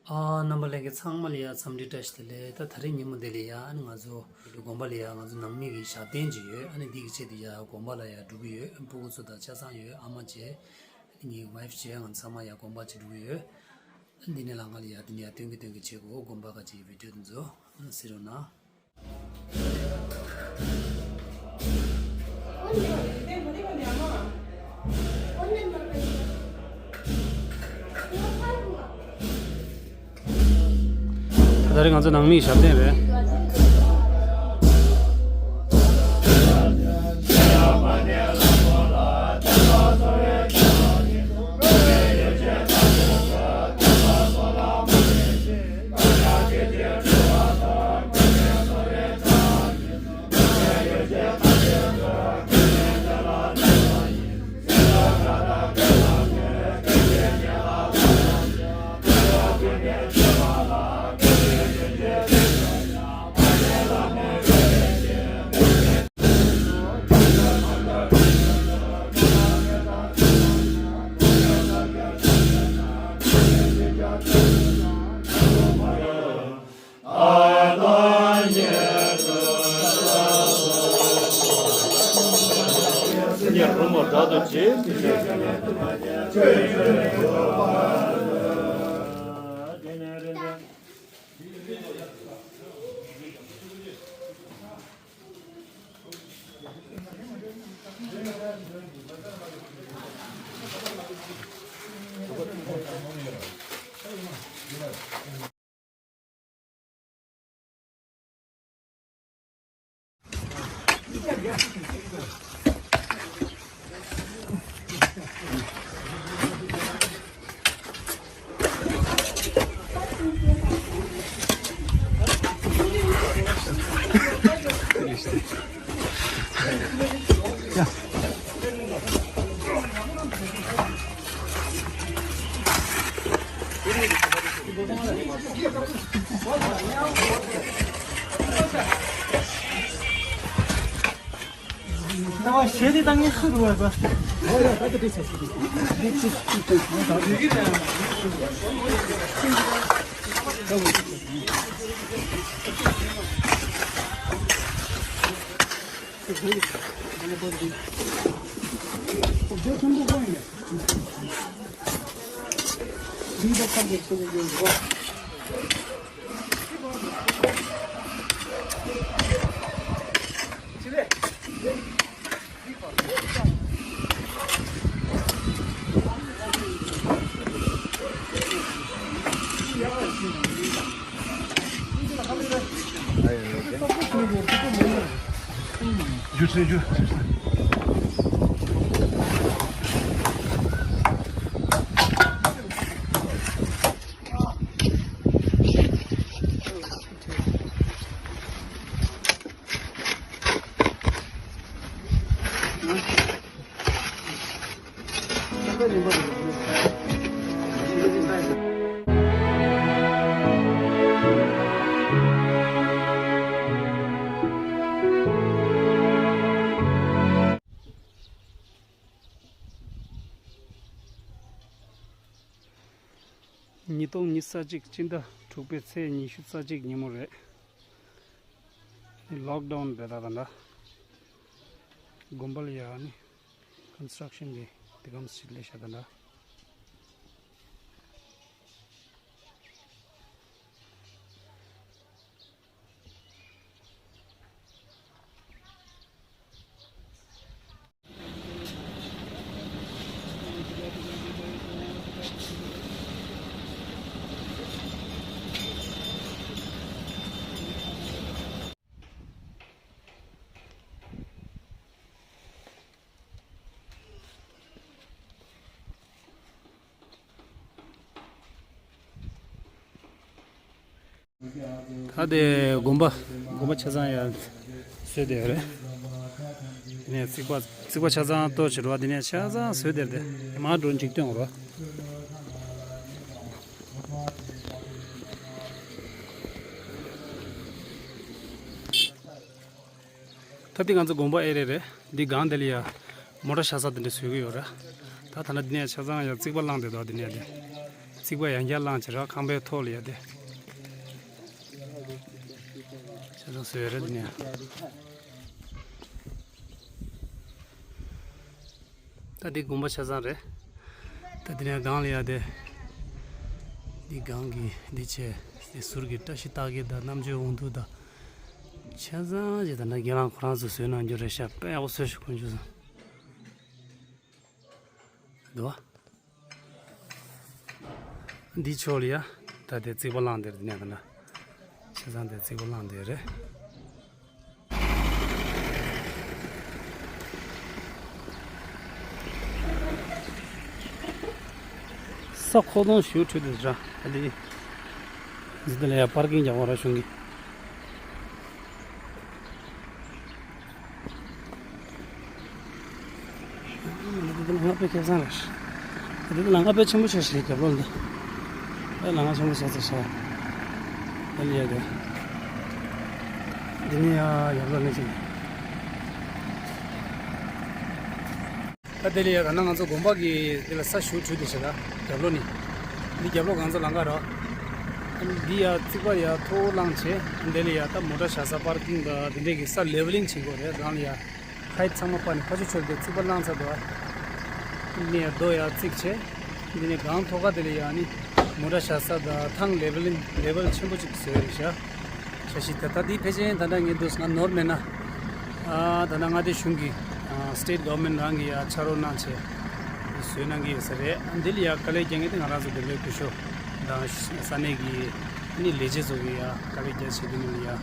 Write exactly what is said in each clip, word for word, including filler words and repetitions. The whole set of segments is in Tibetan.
ཨ། རྣམ་པ་ལྷན་རྒྱས་ཚང་མ་ལ་ཡ་འཚམས་འདྲི་བཀྲ་ཤིས་བདེ་ལེགས། ད་ད་རེས་ཉིན་མོ་འདི་ལ་ཡ་ཨ་ནི་ང་ཚོ་དགོན་པ་ལ་ཡ་ང་ཚོ་ནང་མི་གི་ཞབས་བརྟན་ཅིག་ཡོད། ཨ་ནི་འདི་གི་ཆེད་དུ་ཡ་དགོན་པ་ལ་ཡ་འགྲོ་གི་ཡོད། སྤུ་གུ་ཚོ་དང་ཆ་ཚང་ཡོད། ཨ་མ་བྱས། ཨ་ནི་ངའི་ཝའིཕ་བྱས། ང་ཚང་མ་ཡ་དགོན་པ་ཅིག་འགྲོ་གི་ཡོད། ཨ་ནི་འདི་ནས་ལམ་ཁ་ལ་ཡ་འདི་ནས་ཡ་སྟོན་གི་སྟོན་གི་བྱེད་དགོས། དགོན་པ་ག་ཅིག་བི་ཌིའོ་འདི་ཚོ་ཨ་ནི་གཟིགས་རོགས་གནང་། ད་རེས་ང་ཚོ་ནང་མིའི་ཞབས་བརྟན་རེད། ཉིས་སྟོང་ཉི་ཤུ་རྩ་གཅིག་སྤྱི་ཟླ་དྲུག་པའི་ཚེས་ཉི་ཤུ་རྩ་གཅིག་ཉིན་མོ་རེད། ལོག་ཌའོན་རེད་ད་ད་འདྲ། དགོན་པ་ལ་ཡ་ནི་ཀོན་སི་ཊྲག་ཤན་གྱི་དེ་གམ་ཞིག་ལས་བྱ་ད་འདྲ། ད་དེ་དགོན་པ་དགོན་པ་ཆ་ཚང་ཡང་བཟོས་བསྡད་ཡོད་རེད། དེ་ནས་རྩིག་པ་རྩིག་པ་ཆ་ཚང་གཏོར་བྱེད་རོགས། དེ་ནས་ཆ་ཚང་བཟོས་བསྡད་དེ་མར་འགྲོ་འཇིག་རྟེན་རོགས། ད་འདི་ང་ཚོ་དགོན་པ་ཨེ་རེད་རེད། འདི་སྒང་འདི་ལ་ཡ་མོ་ཊ་བཞག་ས་དེ་འདྲ་བཟོས་ཀྱི་ཡོད་རེད། ད་ད་ན་འདི་ནས་ཆ་ཚང་ཡ་རྩིག་པ་བསླངས་བསྡད་འདུག་འདི་ནས་དེ། རྩིག་པ་ཡང་བསྐྱར་བླངས་བྱས་ར། ཁང་པའི་ཐོག་ལ་ཡ་དེ་ཆ་ཚང་བཟོས་རེད་དེ་ནས། ད་འདི་དགོན་པ་ཆ་ཚང་རེད། ད་འདི་ནས་སྒང་ལ་ཡ་དེ། འདི་སྒང་གི་འདི་བྱས། འདི་ཟུར་གྱི་བཀྲ་ཤིས་རྟགས་བརྒྱད་དང་རྣམ་དཔྱོད་འོང་དུ་དང་། ཆ་ཚང་ཅིག་ད་ནང་རྒན་ལགས་ཁོ་རང་ཚོ་བཟོས་གནང་རྒྱུ་རེད་ཤག་དཔེ་ཡག་པོ་བཟོས་ཤག་དཀོན་མཆོག་གསུམ། འདུག་བ། འདི་ཕྱོགས་ལ་ཡ། ད་དེ་རྩིག་པ་བླངས་དེར་འདི་ནས་ད་ན། ཆ་ཚང་དེ་རྩིག་པ་བླངས་དེ་རེད། ས་ཁོག་སྟོང་ཞུ་ཁྲུས་དེ་ར། ཨ་ལི། འདི་ལ་ཡ་པར་ཀིང་རྒྱག་པ་ར་གཞུང་གི། འདི་ལ་ང་དཔེ་ཁེ་བཟང་རེད། འདི་ལ་ང་དཔེ་ཆེན་པོ་ཆེ་ཞིག་རྒྱབ་ལོགས་འདི། ཨེ་ལ་ང་ཆེན་པོ་ཆེ་ཚེ་ཤ། ཨེ་ལ་ཡ་དེ། འདི་ནི་ཡ་རྒྱབ་ལོགས་ནི་ཅིག་ད་དེ་ལ་ཡ་ད་ནང་ང་ཚོ་དགོན་པ་གི་དེ་ལ་ས་ཞུ་ཁྲུས་དེ་ཞེ་ད་རྒྱབ་ལོགས་ནི། འདི་རྒྱབ་ལོགས་ང་ཚོ་ལང་ཀ་ར། འདི་ཡ་རྩིག་པ་ཡ་མཐོ་བོ་བླངས་བྱས། དེ་ལ་ཡ་ད་མོ་ཊ་བཞག་ས་པར་ཀིང་དང་དེ་འདྲས་ཀྱི་ས་ལེ་བ་ལིང་བྱེད་དགོས་རེད་སྒང་ལ་ཡ། ཧའིཊ་ཚང་མ་སྤར་ནས་ཕར་ཕྱོགས་ཕྱོགས་དེ་རྩིག་པ་བླངས་ཚར་འདུག་ཨ། ནས་རྡོ་ཡར་བརྩིགས་བྱས། འདི་ནས་སྒང་ཐོག་ཁ་དེ་ལ་ཡང་ནི་མོ་ཊ་བཞག་ས་དང་ཐང་ལེ་བལ་ལེ་བལ་ཆེན་པོ་ཅིག་བཟོས་རེད་ཤག་ཤ་ཤི་ད་ལྟ་འདི་ཕལ་ཆེར་ད་ལྟ་ངས་འདུག་ང་ནོར་མེད་ན། ཨ་ད་ལྟ་མངའ་སྡེ་གཞུང་གི་ཨ་སི་ཊེཊ་གོ་ཝར་མེན་ཊ་རང་གིས་ཡ་ཕྱག་རོགས་གནང་བྱས་བཟོས་གནང་གི་ཡོད་ས་རེད། ཨ་འདི་ལ་ཡ་དཀའ་ལས་རྒྱག་མཁན་དེ་ང་རང་ཚོ་འདི་འདྲའི་སྐུ་ཞབས་དང་ས་གནས་ཀྱི་ནི་ལས་བྱེད་ཚོ་གིས་ཡ་དཀའ་ལས་རྒྱག་བྱེད་དུ་ནི་ལ་ཡ།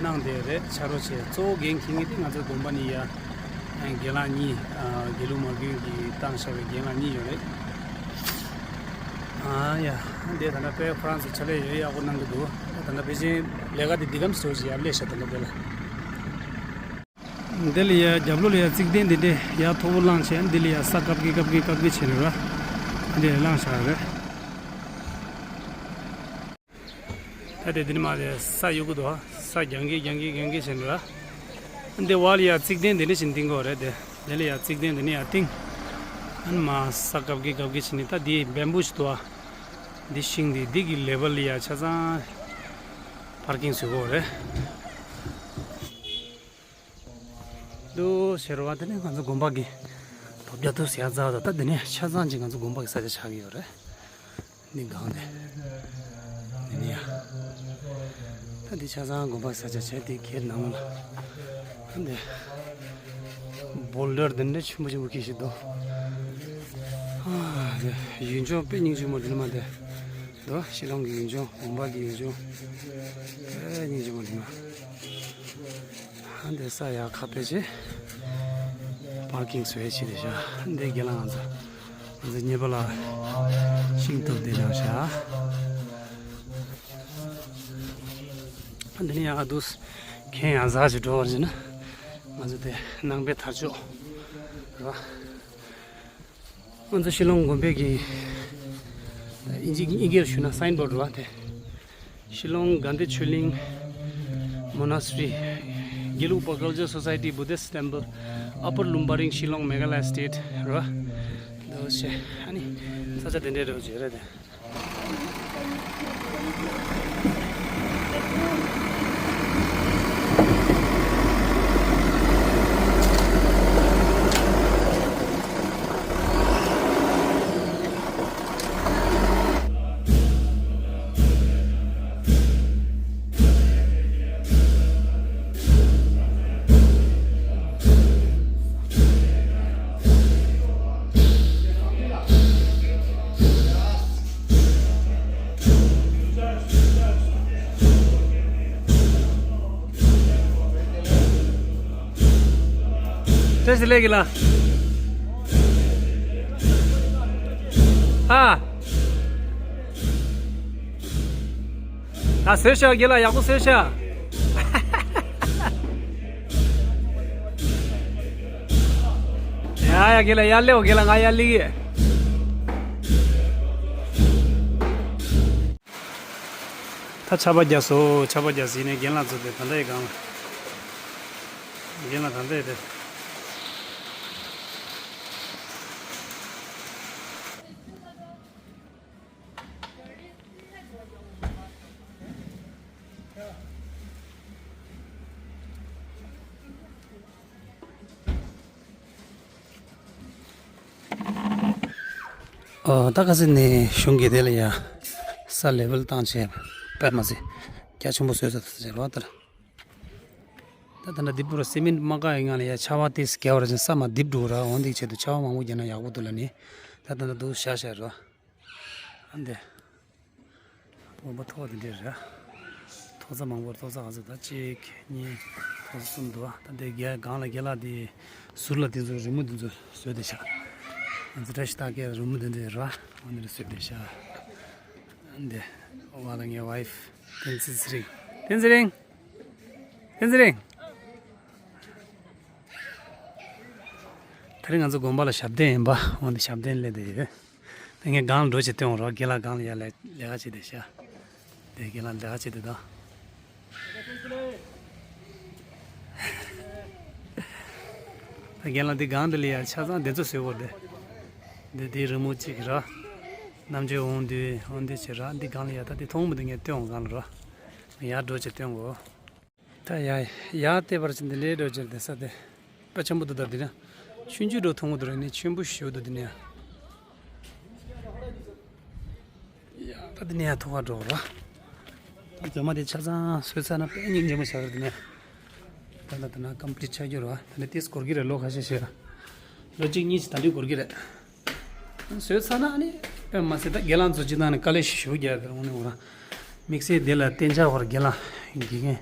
གནང་བསྡད་རེད། ཕྱག་རོགས་བྱས། གཙོ་བོ་འགན་འཁྱེར་མཁན་དེ་ང་ཚོ་དགོན་པ་ནས་ཡ། རྒན་ལགས་གཉིས། དགེ་ལུགས་མ་དགོན་གྱིས་བཏང་བཞག་པའི་རྒན་ལགས་གཉིས་ཡོད་རེད། ཨ་ཡ། འདི་ད་ལྟ་དཔེ་ཁོ་རང་ཚོ་ཕྱག་ལས་ཡོད་ཡག་པོ་གནང་གི་འདུག་ད་ལྟ་ཕལ་ཆེར་ལས་ཀ་དེ་འདི་གམ་སོ་ཞིག་ཡར་སླེབས་ཤག་ད་ལྟ་འདི་ལ། འདི་ལ་ཡ་རྒྱབ་ལོགས་ལ་ཡ་རྩིག་གདན་འདི་འདྲས་ཡ་མཐོ་པོ་བླངས་བྱས། འདི་ལ་ཡ་ས་བཀབ་ཀི་བཀབ་ཀི་བཀབ་ཀི་བྱས་ནས་ར། འདི་ལ་བླངས་བཞག་རེད། ད་དེ་འདི་ནི་མ་དེ་ས་གཡུག་གི་འདུག་ས་རྒྱང་གི་རྒྱང་གི་རྒྱང་གི་བྱས་ནས་ར། འདི་བར་ལ་ཡ་རྩིག་གདན་འདི་འདྲ་ཞིག་འདིང་དགོས་རེད་དེ། དེ་ལ་ཡ་རྩིག་གདན་འདི་ནི་ཡ་བཏིང་། ཨ་ནི་མ་ས་བཀབ་ཀི་བཀབ་ཀི་བྱས་ནས། ད་འདི་བེམ་བུ་ཞིག་འདུག་ཨ། འདི་ཤིང་འདི་འདི་གི་ལེ་བལ་ལ་ཡ་ཆ་ཚང་པར་ཀིང་བཟོ་དགོས་རེད། འདུག་ཟེར་བ་དེ་ནི་ང་ཚོ་དགོན་པ་གི་ཐོབ་རྒྱ་ཐུབ་ཟེར་ཡ་རྩ་བ་དང་། ད་དེ་ནས་ཆ་ཚང་ཅིག་ང་ཚོ་དགོན་པ་གི་ས་ཆ་ཆགས་ཀྱི་ཡོད་རེད། འདི་སྒང་དེ། འདི་ནི་ཡ། ད་འདི་ཆ་ཚང་དགོན་པ་གི་ས་ཆ་བྱས། དེ་གྱེར་ནང་ལ། འདི་བོལ་ཌར་འདི་འདྲ་ཆེན་པོ་ཆེན་པོ་གྱིས་ཤིག་འདུག་ཨ། འདི་ཡུལ་ལྗོངས་དཔེ་སྙིང་རྗེ་མོ་འདི་ནི་མ་དེ། འདུག་ཤི་ལོང་གི་ཡུལ་ལྗོངས། དགོན་པ་གི་ཡུལ་ལྗོངས་དཔེ་སྙིང་རྗེ་མོ་འདི་ནི་མ། ཨ་འདི་ས་ཡ་ཁ་ཕལ་ཆེར་པར་ཀིང་བཟོ་ཡས་ཆེད་དུ་བཞག་འདི་རྒན་ལགས་ང་ཚོ། ང་ཚོ་ཉེ་པ་ལ་ཤིང་ཏོག་དེ་འདྲ་བཞག་འདི་ནི་ཡང་འདུག་གན་ཡང་ཟག་ཅིག་འགྲོ་བར་བྱས་ན། ང་ཚོ་དེ་ནང་པའི་དར་ལྕོག་རེད་པ། ང་ཚོ་ཤི་ལོང་དགོན་པའི་གི་ཨིན་ཇི་ཨིན་སྐད་ཞུས་ན་སའིན་བོར་ཌི་རེད་པ། དེ་ཤི་ལོང་དགའ་ལྡན་ཆོས་གླིང་མོ་ན་སི་ཊི་རི། དགེ་ལུགས་པ་ཀལ་ཅར་སོ་སའི་ཊི་བུ་དིསྟ་ཊེམ་པལ། Upper Lumbering Shillong Meghalaya State རེད་པ། འདུག་བྱས། ཨ་ནི་ས་ཆ་དེ་འདྲའི་རེད་བྱས་རེད་དེ། བཀྲ་ཤིས་བདེ་ལེགས་ལ། ཨ། ད་བཟོས་ཤག་རྒན་ལགས་ཡག་པོ་བཟོས་ཤག་ཡ་ཡ་རྒན་ལགས་ཡར་སླེབས། རྒན་ལགས་ང་ཡར་སླེབས་ཀྱི། ད་ཆར་པ་རྒྱག་སོང་། ཆར་པ་རྒྱག་ཟིན་ནས་རྒན་ལགས་ཚོ་དེ་ད་ལྟ་ཡི་སྒང་ལ། རྒན་ལགས་ད་ལྟ་ཡི་དེ། ཨོ། ད་ཁ་སང་ནས་གཞུང་གིས་དེ་ལ་ཡ་ས་ལེ་བལ་བཏང་བྱས་པས་མ་ཟད་རྒྱ་ཆེན་པོ་བཟོས་ཚར་ཟེར་བ་ལྟར། ད་ད་ལྟ་འདི་པུ་ར་སི་མེན་མ་བཀག་ཡི་ངང་ལ་ཡ་ཆར་པ་ཏོག་ཙམ་བརྒྱབ་པ་ར་ཅིག་ས་མར་རྡིབ་འགྲོ་ར། འོ་འདི་བྱས་དུས་ཆར་པ་མང་པོ་བརྒྱབ་ན་ཡག་པོ་འདུག་ལབ་ནས་ད་ད་ལྟ་འདུག་བཞག་བཞག་ར། ཨ་འདི། དགོན་པ་མཐོ་བ་དེ་འདྲས་རེད། ཐོག་ས་མང་པོར་ཐོག་ས་ག་ཚོད་ད་གཅིག་གཉིས་ཐོག་ས་གསུམ་འདུག་ད་དེ་རྒྱ་སྒང་ལ་རྒན་ལགས་དེ་ཟུར་ལ་དེ་ཚོ་རི་མོ་དེ་ཚོ་བཟོས་ཏེ་བཞག་ང་ཚོ་བཀྲ་ཤིས་རྟགས་བརྒྱད་རི་མོ་དེ་འདྲས་ར། འོ་འདི་འདྲས་བཟོས་ཏེ་བཞག་འདི་བ་ལ་ངའི་ཝའིཕ་བསྟན་འཛིན་ཚེ་རིང་། བསྟན་འཛིན་རིང་། བསྟན་འཛིན་རིང་། དེ་རིང་ང་ཚོ་དགོན་པ་ལ་ཞབས་བརྟན་ཡིན་པ། འོ་འདི་ཞབས་བརྟན་སླེབས་བསྡད་ཡོད། ད་ངས་སྒང་ལ་འགྲོ་བྱེད་སྟོན་རོགས། རྒན་ལགས་སྒང་ལ་ཡར་ལས་ལས་ཀ་བྱེད་བསྡད་ཤག་དེ་རྒན་ལགས་ལས་ཀ་བྱེད་བསྡད་དོ། ད་རྒན་ལགས་འདི་སྒང་འདི་ལ་ཡར་ཆ་ཚང་དེ་ཚོ་བཟོས་པ་རེད། འདི་འདི་རི་མོ་གཅིག་ར། རྣམ་དཔྱོད་འོང་དུས་འོང་དུས་བྱེད་ར། འདི་སྒང་ལ་ཡར་ད་འདི་མཐོང་མི་འདུག་ངས་སྟོན་འོང་སྒང་ལ་ར། ཡར་འགྲོ་བྱེད་སྟོན་གོ། ད་ཡ་ཡ་བལྟས་པར་ཕྱིན་དེ་ལས་འགྲོ་ཅེར་དེ་ས་དེ་དཔེ་ཆེན་པོ་འདུག་ད་འདི་ན་ཆུང་ཆུང་འགྲོ་ཐུང་ངུ་འདུག་རེད་ནི་ཆེན་པོ་ཞིག་འདུག་འདི་ནས་ཡ། ད་འདི་ནས་ཡ་ཐུག་ག་འགྲོ་ར། ད་མཛོད་མ་དེ་ཆ་ཚང་བཟོས་ཚར་ན་དཔེ་སྙིང་རྗེ་མོ་ཆགས་རེད་འདི་ནས། ད་ད་ད་ན་ཀམ་པི་ལིཊ་ཆགས་རྒྱུ་ར། ད་ནི་ཏིས་འགོར་གི་རེད། ལོ་ཁ་ཤས་ཤིག་ལོ་གཅིག་གཉིས་ཤིག་ད་འདི་འགོར་གི་རེད། བཟོས་ཚར་ན་ཨ་ནི་དཔེ་མ་སྲིད་ད་རྒན་ལགས་ཚོ་སྤྱི་བཏང་ནས་དཀའ་ལས་ཤིག་ཞུ་རྒྱག་དེར་འོང་ནས་འོང་ར། དམིགས་བསལ་དེ་ལ་གཏན་འཇགས་བར་རྒན་ལགས་དགེ་རྒན་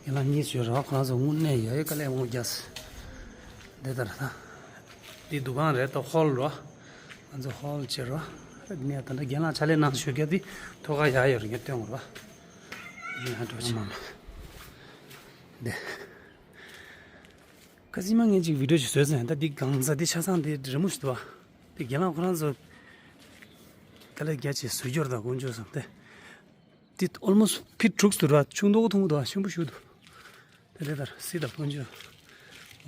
རྒན་ལགས་གཉིས་བྱོས་ར། ཁོ་རང་ཚོ་དངོས་གནས་ཡ་ཡི་དཀའ་ལས་མང་པོ་རྒྱག་དེ་ལྟར་ད་འདི་འདུ་ཁང་རེད། ད་ཧོལ་ར། ང་ཚོ་ཧོལ་བྱེད་ར། ནས་ད་ལྟ་རྒན་ལགས་ཕྱག་ལས་གནང་ཞུ་རྒྱག་དེ་ཐོག་ཁ་ཡ་ཡོད་རེད། ངས་སྟོན་དགོས་ར། ཡིན་ཧ་འགྲོ་ཆེ་མ་མ་དེ། ཁ་སང་མ་ངས་ཅིག་བི་ཌིའོ་ཞིག་བཟོས་ཚར་ཡང་ད་འདི་གང་ཟག་འདི་ཆ་ཚང་འདི་རི་མོ་ཞིག་འདུག་བ། འདི་རྒན་ལགས་ཁོ་རང་ཚོ་དཀའ་ལས་རྒྱ་ཆེ་ཟུར་སྐྱོར་དང་དཀོན་མཆོག་བསམ་སྟེ། འདི་ཨོལ་མོ་སི་ཕིཊ་དྲུག་ཙམ་འདུག་བ། ཆུང་མདོག་ཐུང་མདོག་ཆེན་པོ་ཞིག་འདུག་དེ་ལས་དར་སི་དང་དཀོན་མཆོག་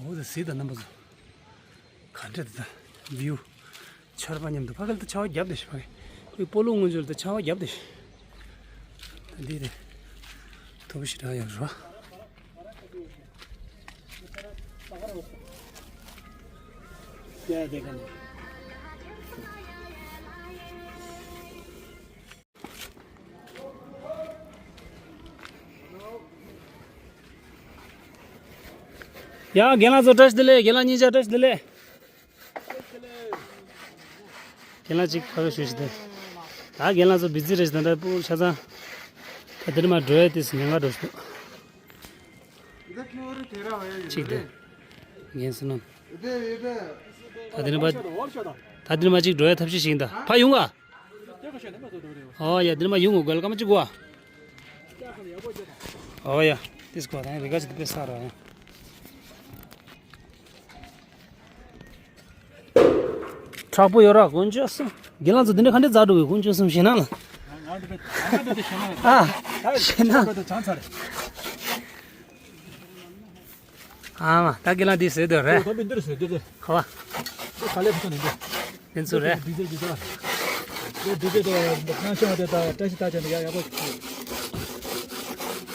འོ་དེ་སི་དང་རྣམ་པ་ཚོ། ག་འདྲ་དེ་ད་བིའུ། ཆར་པ་མཉམ་དུ་ཕ་གི་ལ་ད་ཆར་པ་བརྒྱབ་དེ་ཤི། ཕ་གི་ཨོལ་མོ་སི་ངོས་ཕྱོགས་ལ་ད་ཆར་པ་བརྒྱབ་དེ་ཤི། ད་འདི་རེད། ཐུབ་ཤི་ར་ཡོད་རོ། ཡ་རྒན་ལགས་ཚོ་བཀྲ་ཤིས་བདེ་ལེགས། རྒན་ལགས་གཉིས་ཆ་བཀྲ་ཤིས་བདེ་ལེགས། རྒན་ལགས་གཅིག་ཕ་གི་ཞུ་ཞིག་དེ། ད་རྒན་ལགས་ཚོ་བི་ཛི་རེད་ཞིག་ད་ལྟ་སྤུ་ཆ་ཚང་། ད་འདིར་མ་འགྲོ་ཡ་དེ་ཉེན་ཁ་འགྲོ་སོང་། གཅིག་དེ། རྒན་བསོད་ནམས། ད་འདིར་མ། ད་འདིར་མ་གཅིག་འགྲོ་ཡ་ཐབས་ཤེས་ཤིག་ཡིན་ད། ཕ་ཡོང་ག་ཨོ་ཡ། འདིར་མ་ཡོང་ངོ་དགོས་ལ་སྐར་མ་གཅིག་གོ། ཨོ་ཡ། དེ་སྐོར་དང་རི་ག་ཅིག་དེ་དཔེ་ས་ར་ཡ། དྲག་པོ་ཡོད་ར་དཀོན་མཆོག་གསུམ། རྒན་ལགས་ཚོ་འདི་འདྲ་ག་འདྲ་མཛའ་འགྲོ་གི་དཀོན་མཆོག་གསུམ་ཞེད་སྣང་ལ། ང་འདི་འདྲ་ང་འདི་འདྲ་ཞེད་སྣང་ལ། ཨ། ཞེད་སྣང་། ང་འདི་འདྲ་བྱང་ཚར་རེད། ཨ་མ་ད་རྒན་ལགས་འདི་ཟེར་འདོད་རེད། ད་འདི་འདིར་ཟེར་འདོད་རེད། ཁ་བ། ད་ག་ལེ་ཕུ་ཐོ་ནི་འདི། འདི་ཚོ་རེད། འདི་འདི་འདི་ད། འདི་འདི་འདི་ད་ནང་ཆུང་བ་དེ་ད་བཀྲ་ཤིས་རྟགས་ཅན་དེ་ཡག་ཡག་པོ་ཞིག་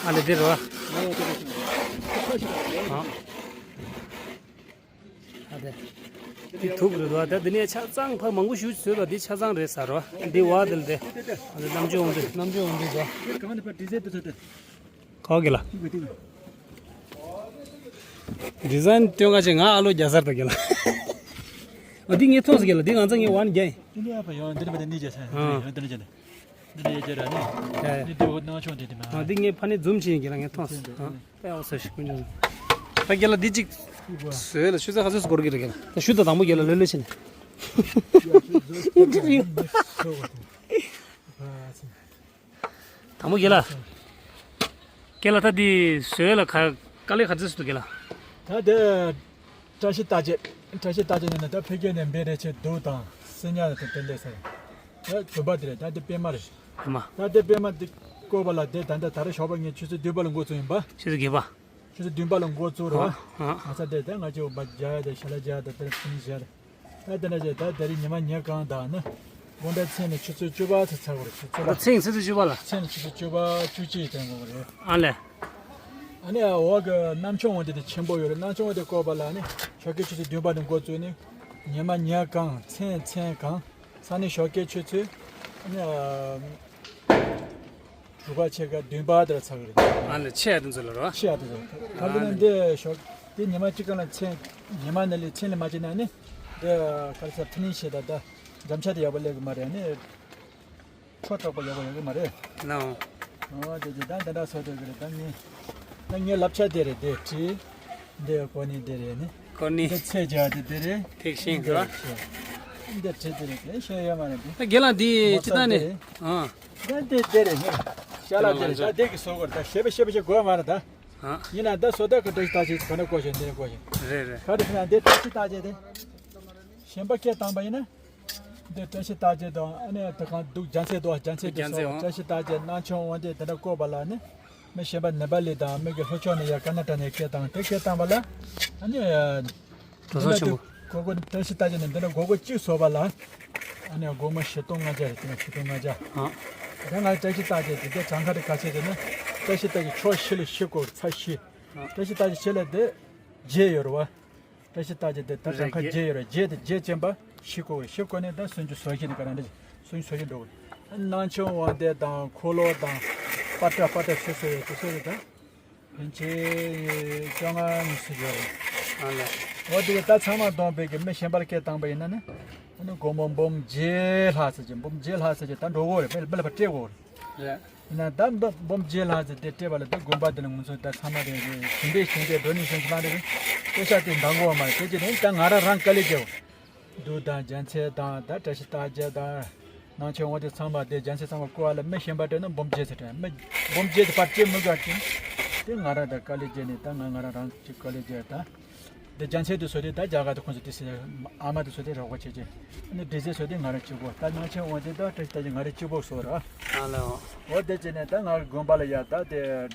ཨ་ལེ་འདི་རོ། ཡག་ཡག་པོ་ཞིག་ཨ། ཨ་དེ། འདི་ཐུག་རེད་དོ། ད་འདི་ནས་ཆ་ཚང་ཕ་མང་པོ་ཞུ་བཟོས་ལ་འདི་ཆ་ཚང་རེད་ཟེར་རོ། འདི་བ་དེ་ལ་དེ། ཨ་དེ་རྣམ་དཔྱོད་འོང་དུས་རྣམ་དཔྱོད་འོང་དུས་དོ། གང་ནས་ཕར་ཌི་ཟའིན་བུ་ཚོ་དེ། ག་གེ་ལ། ཌི་ཟའིན་སྟོན་ག་ཆེ་ང་ཨ་ལོ་རྒྱ་སར་དང་གེ་ལ། ཨ་འདི་ངས་མཐོང་སོང་གེ་ལ། འདི་ང་ཚོ་ངས་བ་ནི་རྒྱ་ཡིན། འདི་ནས་ཕར་ཡོང་འདི་ནས་ཕར་དེ་གཉིས་བྱས་ས་ཡོང་འདི་ནས་བྱས་ནས། འདི་ནས་ཡ་རྒྱ་ར་ནི། ཡ་ཡ། འདི་འདི་འོ་ནང་ཆུང་འདི་འདི་མ། ཨ་འདི་ངས་ཕ་ནས་ཛུམ་བྱེད་ཡིན་གྱི་ལ་ངས་མཐོང་སོང་། ཨ་དཔེ་ཡག་སོ་ཞིག་ཀུན་ཀྱང་། ད་རྒན་ལགས་འདི་གཅིག་བཟོས་ལ་ཆུ་ཚོད་ག་ཚོད་སུ་འགོར་གྱི་རེད་གྱི་ལ། ད་ཞུ་ད་དང་པོ་རྒན་ལགས་ལོས་ལོས་བྱས་ནས། དང་པོ་རྒན་ལགས། རྒན་ལགས་ད་འདི་བཟོས་ལ་ག་དཀའ་ལས་ག་ཚོད་སུ་འདུག་རྒན་ལགས། ད་དེ། བཀྲ་ཤིས་རྟགས་བརྒྱད། བཀྲ་ཤིས་རྟགས་བརྒྱད་ནས་ནི་ད་ཕ་གི་ནས་འབད་རེ་ཆེ་རྡོ་དང་སིལ་སྙན་དང་དེ་ལས་ཟེར། ད་བུམ་པ་དེ་རེད། ད་དེ་པད་མ་རེད། ཨ་མ། ད་དེ་པད་མ་དེ་བཀོད་པ་ལ་དེ་ད་ལྟ་ད་རེས་ཞོགས་པ་ངས་ཆུ་ཚོད་བདུན་པ་ལ་འགོ་བཙུགས་ཡིན་པ། ཆུ་ཚོད་བདུན་པ། ཆུ་ཚོད་བདུན་པ་ལ་འགོ་བཙུགས་རེད་བ། ཨ་ཨ། ང་ཚ་དེ་ད་ང་ཚོ་བ་རྒྱ་ཡ་དེ་ཞལ་ལག་རྒྱ་ཡ་དེ་དེ་རིང་ཕྱི་ཉིན་བཞག་རེད། ད་དེ་འདྲ་བྱས་ད་དེ་རིང་ཉི་མ་ཉིན་གང་དང་ནི། དགོང་དག་མཚན་ནས་ཆུ་ཚོད་བཅུ་པ་ཚོ་ཚར་དགོས་རེད། ཆུ་ཚོད་ད་པ། མཚན་ཆུ་ཚོད་བཅུ་པ་ལ། མཚན་ནས་ཆུ་ཚོད་བཅུ་པ་བཅུ་གཅིག་དེ་འགོར་གི་རེད། ཨ་ལས། ཨ་ནི་འོག་གི་གནམ་ཆུང་བ་དེ་དེ་ཆེན་པོ་ཡོད་རེད། གནམ་ཆུང་བ་དེ་བཀོད་པ་ལ་ནི་ཞོགས་ཀའི་ཆུ་ཚོད་བདུན་པ་ནས་འགོ་བཙུགས་ནས་ཉི་མ་ཉིན་གང་མཚན་མཚན་གང་ ས་གནས་ཞོགས་ཀའི་ཆུ་ཚོད་ཨ་ནི་ཨ་དྲུག་པ་ཕྱེད་ཀ་བདུན་པ་དེར་ཚར་གི་རེད། ཨ་ལ་ཆེ་ཡ་དེ་ཚོ་ལ་རོ། ཆེ་ཡ་དེ་ཚོ། ག་ལ་ན་འདི་ཞོགས་དེ་ཉི་མ་གཅིག་ག་ལ་མཚན་ཉི་མ་ནི་ལས་མཚན་ལས་མ་བྱེད་ན་ནི་འདི་ག་ལ་ས་ཐི་ནིང་ཤེས་ད་ད་འཇམ་ཆ་དེ་ཡག་པོ་ལས་གི་མ་རེད་ནི། ཁྲོ་དྲག་པོ་ཡག་པོ་ཡོད་གི་མ་རེད། ལའོ། ཨོ་དེ་དེ་ད་འདི་འདྲ་སོ་དེ་གི་རེད། ད་ངས་ད་ངའི་ལབ་ཆ་དེ་རེད། དེ་བྲིས། འདི་གོ་ནི་དེ་རེད་ནི། གོ་ནི། འདི་ཚེ་རྒྱ་དེ་དེ་རེད། ཐིག་ཤིང་འདི་རེད། འདི་བྲིས་དེ་རེད། དེ་ཤེས་ཡོད་མ་རེད་དེ། ད་རྒན་ལགས་འདི་མོ་ཅི་ད་ནི། ཨ། ད་འདི་དེ་རེད་ནི། ཤ་ལ་དེ་རེད། ད་འདི་གི་སོ་གོ་རེད། ད་ཤེས་པ་ཤེས་པ་ཞིག་དགོས་མ་རེད་ད། ཨ། ཡིན་ན་ད་སོ་ད་གི་འདྲ་ཞིག་ད་ཅིག་ག་ན་གོ་ཞིག་འདི་ནས་གོ་ཞིག་རེད་རེད། ག་རེ་ཟེར་ན་འདི་ད་ཅིག་ད་ཅིག་དེ། གཞན་པ་སྐད་བཏང་པ་ཡིན་ན། འདི་བཀྲ་ཤིས་རྟགས་བརྒྱད་དང་ཨ་ནི་དེ་གང་འདུག་རྒྱལ་མཚན་འདུག་རྒྱལ་མཚན་དེ་རྒྱལ་མཚན། སོགས་ཨོ། བཀྲ་ཤིས་རྟགས་བརྒྱད་སྣང་ཆུང་དབང་ལྡན་དེ་འདྲ་བཀོད་པ་ལ་ནི། མི་གཞན་པ་ནེ་པ་ལི་དང་མི་གི་ལྷོ་ཕྱོགས་ནས་ཡ་ཀར་ན་ཊ་ནས་སྐད་བཏང་དེ་སྐད་བཏང་པ་ལ། ཨ་ནི། འགྲོ་སོང་ཆེན་པོ། སྒོར་སྒོར་བཀྲ་ཤིས་རྟགས་བརྒྱད་ནས་འདི་འདྲ་སྒོར་སྒོར་གཅིག་བཟོ་བ་ལ། ཨ་ནི་སྒོར་མོ་བཞི་སྟོང་ལྔ་བརྒྱ་རེད། དེ་ནས་བཞི་སྟོང་ལྔ་བརྒྱ། ཨ། དེ་ང་བཀྲ་ཤིས་རྟགས་བརྒྱད་དེ་འདྲ་གྲངས་ཀ་དེ་ག་ཚད་དེ་ནི། བཀྲ་ཤིས་རྟགས་བརྒྱད་ཕྱོགས་བཞི་ལ་བཞི་སྐོར་ཚར་བཞི། ཨ། བཀྲ་ཤིས་རྟགས་བརྒྱད་ཆེ་ལ་དེ། བརྒྱད་ཡོད་རེད་བ། བཀྲ་ཤིས་རྟགས་བརྒྱད་དེ་ད་གྲངས་ཀ་རེད། བརྒྱད་ཡོད་རེད། བརྒྱད་དེ་བརྒྱད་ཅན་པ་བཞི་བཀོད་རེད། བཞི་བཀོད་ནས་ད་སུམ་ཅུ་སོ་བཞི་ནས་ག་རང་འདྲ་སུམ་ཅུ་སོ་བཞི་འགྲོ་གི་རེད། སྣང་ཆུང་དབང་ལྡན་དང་འཁོར་ལོ་དང་པ་ཏྲ་པ་ཏྲ་སོ་སོ་ཡོད་དེ་སོ་རེད་ད། ཕན་ཆད་བཅོ་ལྔ་ཉི་ཤུ་ཡོད་རེད། ཨ་ལ། འོ་དེ་གི་ད་ཚང་མ་བསྡོམས་པའི་གི་མི་གཞན་པར་སྐད་བཏང་པ་ཡིན་ན་ནི། ཨ་ནི་སྒོར་མོ་འབུམ་བརྒྱད་ལྷག་ཙམ་ཅིག་འབུམ་བརྒྱད་ལྷག་ཙམ་ཅིག་ད་འགྲོ་གི་རེད། མི་ལ་མི་ལ་ཕར་སྤྲད་དགོས་རེད། རེད། ཡིན་ན་ད་འབུམ་འབུམ་བརྒྱད་ལྷག་ཙམ་དེ་སྤྲད་པ་ལ་ད་དགོན་པ་འདི་ལ་ང་ཚོ་ད་ཚང་མ་རེ་རེ་ཞིང་འབྲེལ་ཞིང་འབྲེལ་འགྲོ་ནི་ཞིང་ཚང་རེ་རེ་པེ་ཤ་དེ་འདང་གོ་བ་མ་རེད། དེ་ཅི་ནས་ད་ང་རང་རང་དཀའ་ལས་རྒྱབ། འདུག་དང་རྒྱལ་མཚན་དང་ད་བཀྲ་ཤིས་རྟགས་བརྒྱད་དང་། སྣང་ཆུང་དབང་ལྡན་ཚང་མ་དེ་རྒྱལ་མཚན་ཚང་མ་བཀོད་པ་ལ་མི་གཞན་པ་སྤྲད་ན་འབུམ་བརྒྱད་ཙམ་སྤྲད། མི་འབུམ་བརྒྱད་དེ་ཕར་སྤྲད་མི་དགོས་ཀྱི། དེ་ང་རང་ད་དཀའ་ལས་རྒྱབ་ནས་ད་ང་ང་རང་རང་གཅིག་དཀའ་ལས་རྒྱབ་ད། འདི་རྒྱལ་མཚན་དེ་ཚོ་དེ་ད་རྒྱ་གར་དུ་ཁོང་ཚོ་དེ་སྲིད་ཨ་མ་དེ་ཚོ་དེ་རོགས་པ་བྱེད་ཀྱི། ཨ་ནི་འདྲེ་རྫས་ཚོ་དེ་ང་རང་གཅིག་པོ། ད་སྣང་ཆེན་དབང་ལྡན་དང་བཀྲ་ཤིས་རྟགས་བརྒྱད་ང་རང་གཅིག་པོ་བཟོ་ར། ཨ་ལའོ། འོ་དེ་བྱས་ནས་ད་ང་དགོན་པ་ལ་ཡ་ད་དེ་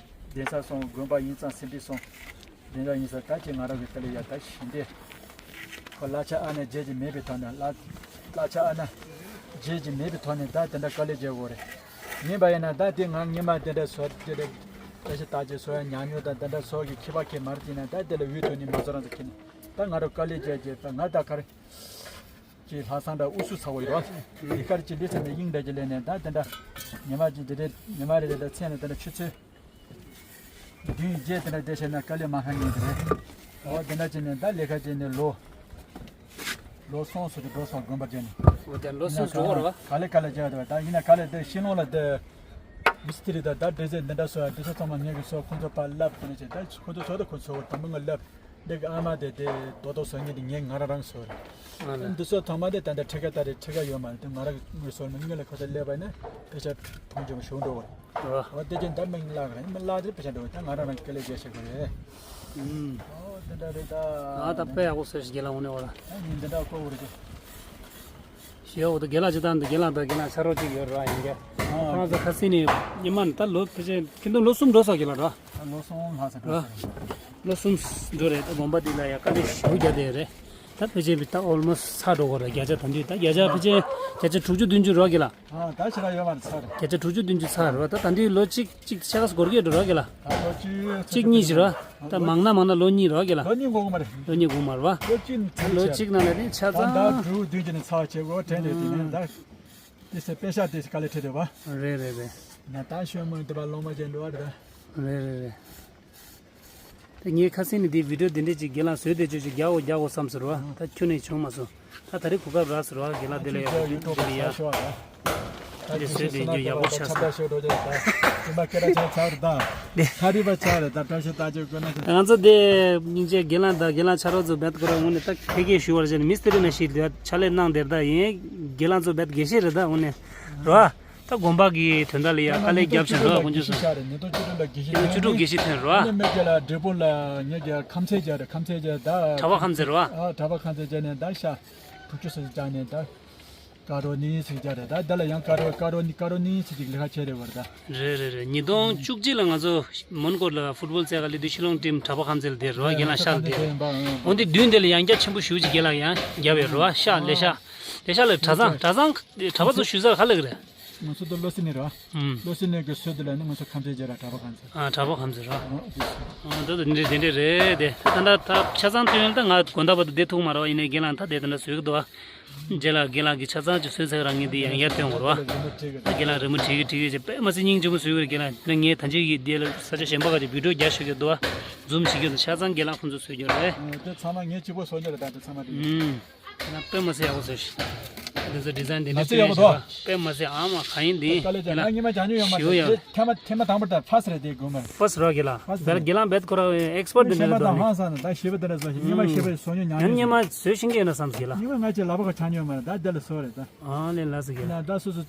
གདན་ས་སོང་། དགོན་པ་ཡིན་ཙང་སེམས་པའི་སོང་། གདན་ས་ཡིན་ཙང་ད་ཅིག་ང་རང་གི་དེ་ལ་ཡ་ད་ཞིང་སྡེ་ཁོ་གླ་ཆ་ཨ་ནེ་བརྗེད་ཀྱི་མེད་པའི་ཐོག་ནས། གླ་གླ་ཆ་ཨ་ནེ་བརྗེད་ཀྱི་མེད་པའི་ཐོག་ནས་ད་དེ་འདྲ་དཀའ་ལས་རྒྱག་དགོས་རེད། ཡིན་པ་ཡིན་ན་ད་དེ་ང་སྔོན་མ་དེ་འདྲ་བཟོ་དེ་འདྲ་བཀྲ་ཤིས་རྟགས་བརྒྱད་བཟོ་ཡ་ཉག་ཉོག་དང་དེ་འདྲ་བཟོ་གི་ཁྱད་པར་གྱི་མ་རེད། ཡིན་ན་ད་དེ་ལ་འུ་ཐུག་ནི་མ་བཟོ་རང་ཚོ་ཁྱེད་ནི་ད་ང་རང་དཀའ་ལས་རྒྱག་རྒྱག་ད་ང་ད་ག་རེ། ཅིག་ལྷག་བསམ་འདྲ་ཨུ་ཚུགས་ཚ་བོ་ཡོད་རེད། དེ་གར་ཅིག་འདི་ཚོ་ནས་དབྱིངས་འདྲ་ཅིག་ལེན་ནས་ད་དེ་འདྲ་ཉི་མ་ཅིག་དེ་འདྲའི་ཉི་མ་རེ་རེ་ད་མཚན་ལ་དེ་འདྲ་ཆུ་ཚོད་བདུན་བརྒྱད་དེ་འདྲ་བསྡད་བྱས་ན་དཀའ་ལས་མ་ལྷག་ངེས་ཀྱི་རེད། འོ་དེ་འདྲ་བྱས་ནས་ད་ལས་ཀ་བྱས་ནས་ལོ་ལོ་གསུམ་ཙམ་དུ་འགྲོ་སོང་དགོན་པར་བྱས་ནས། འོ་དེ་ལོ་གསུམ་འགྲོ་གི་རེད་བ། ག་ལེ་ག་ལེ་བྱས་འདུག་ད་ཡིན་ན་ག་ལེ་དེ་ཤིང་ལོང་ལ་དེ་མི་སི་ཏི་རི་དང་ད་འདྲེ་རྫས་འདི་འདྲ་བཟོ་ཡ་འདི་ཚོ་ཚང་མ་ངེད་ཀྱི་བཟོ། ཁོང་ཚོ་ཕར་བསླབ་དེ་འདྲ་བྱས། ད་ཁོང་ཚོ་བཟོ་ད་ཁོང་ཚོ་དང་པོ་ང་བསླབ། འདི་གི་ཨ་མ་དེ་དེ་རྡོག་རྡོག་བཟོ་མཁན་དེ་ངས་ང་རང་རང་བཟོས་རེད། ཨ་ལ། འདི་ཚོ་ཚང་མ་དེ་ད་ལྟ་ཁྲི་ཀ་ད་རེད། ཁྲི་ཀ་ཡོད་མ་རེད། དེ་ང་རང་གིས་བཟོས་ནས་སྔོན་ལ་ཁོ་ཚོ་སླེབས་པ་ཡིན་ན་དཔེ་ཆ་མཐོང་རྒྱུ་ཞུ་འགྲོ་བ་རེད། ཨོ། འོ་དེ་ཅན་ད་མིང་བརླག་རེད། མི་བརླག་དེ་དཔེ་ཆ་འགྲོ་ད་ང་རང་རང་གི་དཀའ་ལས་རྒྱག་ཤེས་དགོས་རེད། ཨུམ། ཨོ་དེ་འདྲ་རེད་ད། ང་ད་དཔེ་ཡག་པོ་བཟོས་ཤིག་རྒན་ལགས། འོ་ནས་འོ་ལ། ད་ཡིན་འདི་འདྲ་ཀོ་བོ་རེད། ཞེས་འོ་ད་རྒན་ལགས་ཅི་ད་འདི་རྒན་ལགས་ད་རྒན་ལགས་ཕྱག་རོགས་ཅིག་ཡོད་རེད་བ། ཡིན་གྱི། ཨོ། ཁོང་ཚོ་ཁ་སང་ནས་ཉི་མ་ནས་ད་ལོ་ཕལ་ཆེར་ཁྱེད་ཚོ་ལོ་གསུམ་འགྲོ་སོང་རྒན་ལགས་ར། ད་ལོ་གསུམ་ལྷག་ཙམ་འགྲོ་སོང་། ལོ་གསུམ་འགྲོ་རེད། ད་དགོན་པ་འདི་ལ་ཡ་དཀའ་ལས་ཞེ་པོ་རྒྱག་བསྡད་རེད། ད་ཕལ་ཆེར་ད་ཨོལ་མོ་སི་ཚར་འགྲོ་གི་རེད། བརྒྱ་ཆ་ད་འདི་ད་བརྒྱ་ཆ་ཕལ་ཆེར་བརྒྱ་ཆ་དྲུག་ཅུ་བདུན་ཅུ་རེད་བ་རྒན་ལགས། ཨ་ད་ཕྱི་ལ་ཡོད་མ་རེད། ཚར་རེད། བརྒྱ་ཆ་དྲུག་ཅུ་བདུན་ཅུ་ཚར་རེད་བ། ད་ད་འདི་ལོ་གཅིག་གཅིག་ཕྱེད་ཀ་ཙམ་འགོར་གྱི་རེད་བ་རྒན་ལགས། ད་ལོ་གཅིག་གཅིག་གཉིས་ཅིག་རེད་བ། ད་མང་ན་མང་ན་ལོ་གཉིས་རེད་བ་རྒན་ལགས། ལོ་གཉིས་འགོར་གི་མ་རེད། ལོ་གཉིས་འགོར་མ་རེད་བ། ལོ་གཅིག་ནས་ཚར། ལོ་གཅིག་ནང་ལ་ནི་ཆ་ད་ད་ཚང་། དྲུག་བདུན་ཅུ་ནས་ཚར་བྱེད་དགོས་དྲན་འདུག་དེ་ནས་ད་དེ་ཚེ་པེ་ཤག་དེ་ཚེ་དཀའ་ལས་འཕྲད་འདུག་བ། རེད་རེད་རེད། ན་ད་ཤོད་མོ་འདི་བ་ལོ་མ་ཅན་འགྲོ་བ་རེད། རེད་རེད་རེད། ད་ངས་ཁ་སང་ནས་འདི་བི་ཌི་ཡོ་འདི་འདྲས་ཅིག་རྒན་ལགས་བཟོས་བསྡད་ཆོག་ཅིག་རྒྱག་དགོས་རྒྱག་དགོས་བསམ་ཟེར་བ། ད་ཁྱོན་ནས་བྱུང་མ་སོང་། ད་ད་རེས་གོ་སྐབས་རག་ཟེར་བ། རྒན་ལགས་འདི་ལ་ཡ་ཡུ་ཊུབ་འདི་ལ་ཡ། འདི་བཟོས་བསྡད་རྒྱུ་ཡག་པོ་ཆགས་སོང་། ང་ཚོ་འདི་སྙིང་རྗེ་རྒན་ལགས་དང་རྒན་ལགས་ཕྱག་རོགས་ཚོ་བེད་ཁོ་རང་ངོས་ནས་ད་ཁེ་ཁེ་ཞུ་བར་བྱས་ནས་མི་སི་ཏི་རི་ནང་ཞིག་ལ་ཕྱག་ལས་གནང་བསྡད་ད་ཡིན། རྒན་ལགས་ཚོ་བེད་དགེ་བཤེས་རེད་ད་ངོས་ནས་རོ། ད་དགོན་པ་གི་དོན་དག་ལ་ཡ་དཀའ་ལས་རྒྱབ་བཞིན་རོ་དཀོན་མཆོག་གསུམ། ཉི་སྟོང་བཅུ་དྲུག་ལ་དགེ་བཤེས་ཐོན་ནས། བཅུ་དྲུག་དགེ་བཤེས་ཐོན་རོ། ཨ་ནི་མི་དགེ་ལ་འབྲས་སྤུངས་ལ་ངེད་ཀྱི་ཁམས་ཚན་སྦྱར་རེད། ཁམས་ཚན་སྦྱར་ད། གྲྭ་པ་ཁམས་ཚན་རོ། ཨ་གྲྭ་པ་ཁམས་ཚན་སྦྱར་ནས་ད་ཤ་དྲུག་ཅུ་སོ་སྦྱར་ནས་ད་ཀ་རོ་ནི་ཟེར་སྦྱར་རེད། ད་འདི་ལ་ཡང་ཀ་རོ་ཀ་རོ་ནི་ཀ་རོ་ནི་ཟེར་ཅིག་ལས་ཀ་བྱས་རེད་བར་ད། རེད་རེད་རེད། ཉིས་སྟོང་བཅུ་གཅིག་ལ་ང་ཚོ་མོན་གྷོ་ལ་ཕུཊ་བོལ་རྩེད་ག་ལེན་དུས་ཤི་ལོང་ཊིམ་གྲྭ་པ་ཁམས་ཚན་ལ་བསྡད་རོ། རྒན་ལགས་ཤག་ལ་བསྡད་རེད། འོན་ཏེ་མདུན་དེ་ལ་ཡང་རྒྱ་ཆེན་པོ་ཞེ་ཅིག་རྒན་ལགས་ཡང་རྒྱབ་ཡོད་རོ། ཤག་ལས་ཤག་ལས་ཤག་ལ་གྲྭ་ཚང་གྲྭ་ཚང་གྲྭ་པ་ཚོ་ཞུ་ས་ག་ལ་གི་རེད། ང་ཚོ་ད་བློ་སེང་ནས་རེད་བ། ཨུམ། བློ་སེང་ནས་གི་སྲོལ་དེ་ལ་ནི་ང་ཚོ་ཁམས་ཚན་སྦྱར་ར་གྲྭ་པ་ཁམས་ཚན། ཨ་གྲྭ་པ་ཁམས་ཚན་ར། ཨོ་དེ་སོ། ཨ་ད་ད་འདི་འདྲ་འདི་འདྲ་རེད་དེ། ད་ད་ད་ཆ་ཚང་སྟོན་ཡོད་ད་ང་དགོན་བདག་པ་དུ་བསྡད་ཐུབ་མ་རེད་བ། ཡིན་ནའི་རྒན་ལགས་ད་དེ་ད་ད་བཟོས་གི་འདུག་བ། རྗེས་ལ་རྒན་ལགས་ཀྱིས་ཆ་ཚང་ཅིག་བཟོས་ཚར། རང་ངས་འདི་ཡང་བསྐྱར་སྟོན་དགོས་རེད་བ། རྒན་ལགས་རི་མོ་བྲིས་གི་བྲིས་གི་བྱས། དཔེ་མི་སྲིད་སྙིང་རྗེ་མོ་བཟོས་ཡོད་རེད། རྒན་ལགས་ངས་ད་ཅིག་གི་འདི་ལ་ས་ཆ་གཞན་པ་ག་ཅིག་བི་ཌིའོ་རྒྱག་ཤེས་ཀྱི་འདུག་བ། ཛུམ་བྱེད་རྒྱུ་འདུག་ཆ་ཚང་རྒན་ལགས་ཁོང་ཚོས་བཟོས་ཡོད་རེད། ཨ། དེ་ཚང་མ་ངས་གཅིག་པོ་བཟོས་ཡོད་རེད། ད་དེ་ཚང་མ་དེ། ཨུམ། ཁྱེད་རང་དཔེ་མི་སྲིད་ཡག་པོ་བཟོས་ཤག་འདི་ཚོ་ཌི་ཛའིན་དེ་འདྲ་ལགས་སོ། བྱས་ཡག་པོ་ཤག་འདུག་དཔེ་མི་སྲིད་ཨ་མ་གང་ཡིན་འདི། དཀའ་ལས་རྒྱག་ང་སྔོན་མ་བྱ་མྱོང་ཡོད་མ་རེད། ཞུ་ཡ། ཐེངས་མ་ཐེངས་མ་དང་པོ་ད་ཕར་སི་རེད་དེ་དགོན་པར། ཕར་སི་རོགས་རྒན་ལགས། ཕར་སི་རེད། རྒན་ལགས་རྦད་ཁོ་རང་ཨེག་སི་པར་དེ་འདྲ་རེད་འདུག་ཨ་ནི། ཧང་སང་ད་ཞེ་པོ་དེ་འདྲ་བཟོ་ཞིག་སྔོན་མ་ཞེ་པོ་བཟོ་མྱོང་མྱོང་། ཡང་སྔོན་མ་བཟོས་ཤེས་ཀྱི་ཡོད་ན་བསམ་ཟེར་ལ། སྔོན་མ་ང་ཅིག་ལག་པ་ཁ་ཆག་མྱོང་མ་རེད། ད་དེ་ལ་བཟོ་རེད་ད། ཨ་ལས་ལགས་སོ་རྒན་ལགས། ད་ད་སོ་སོ།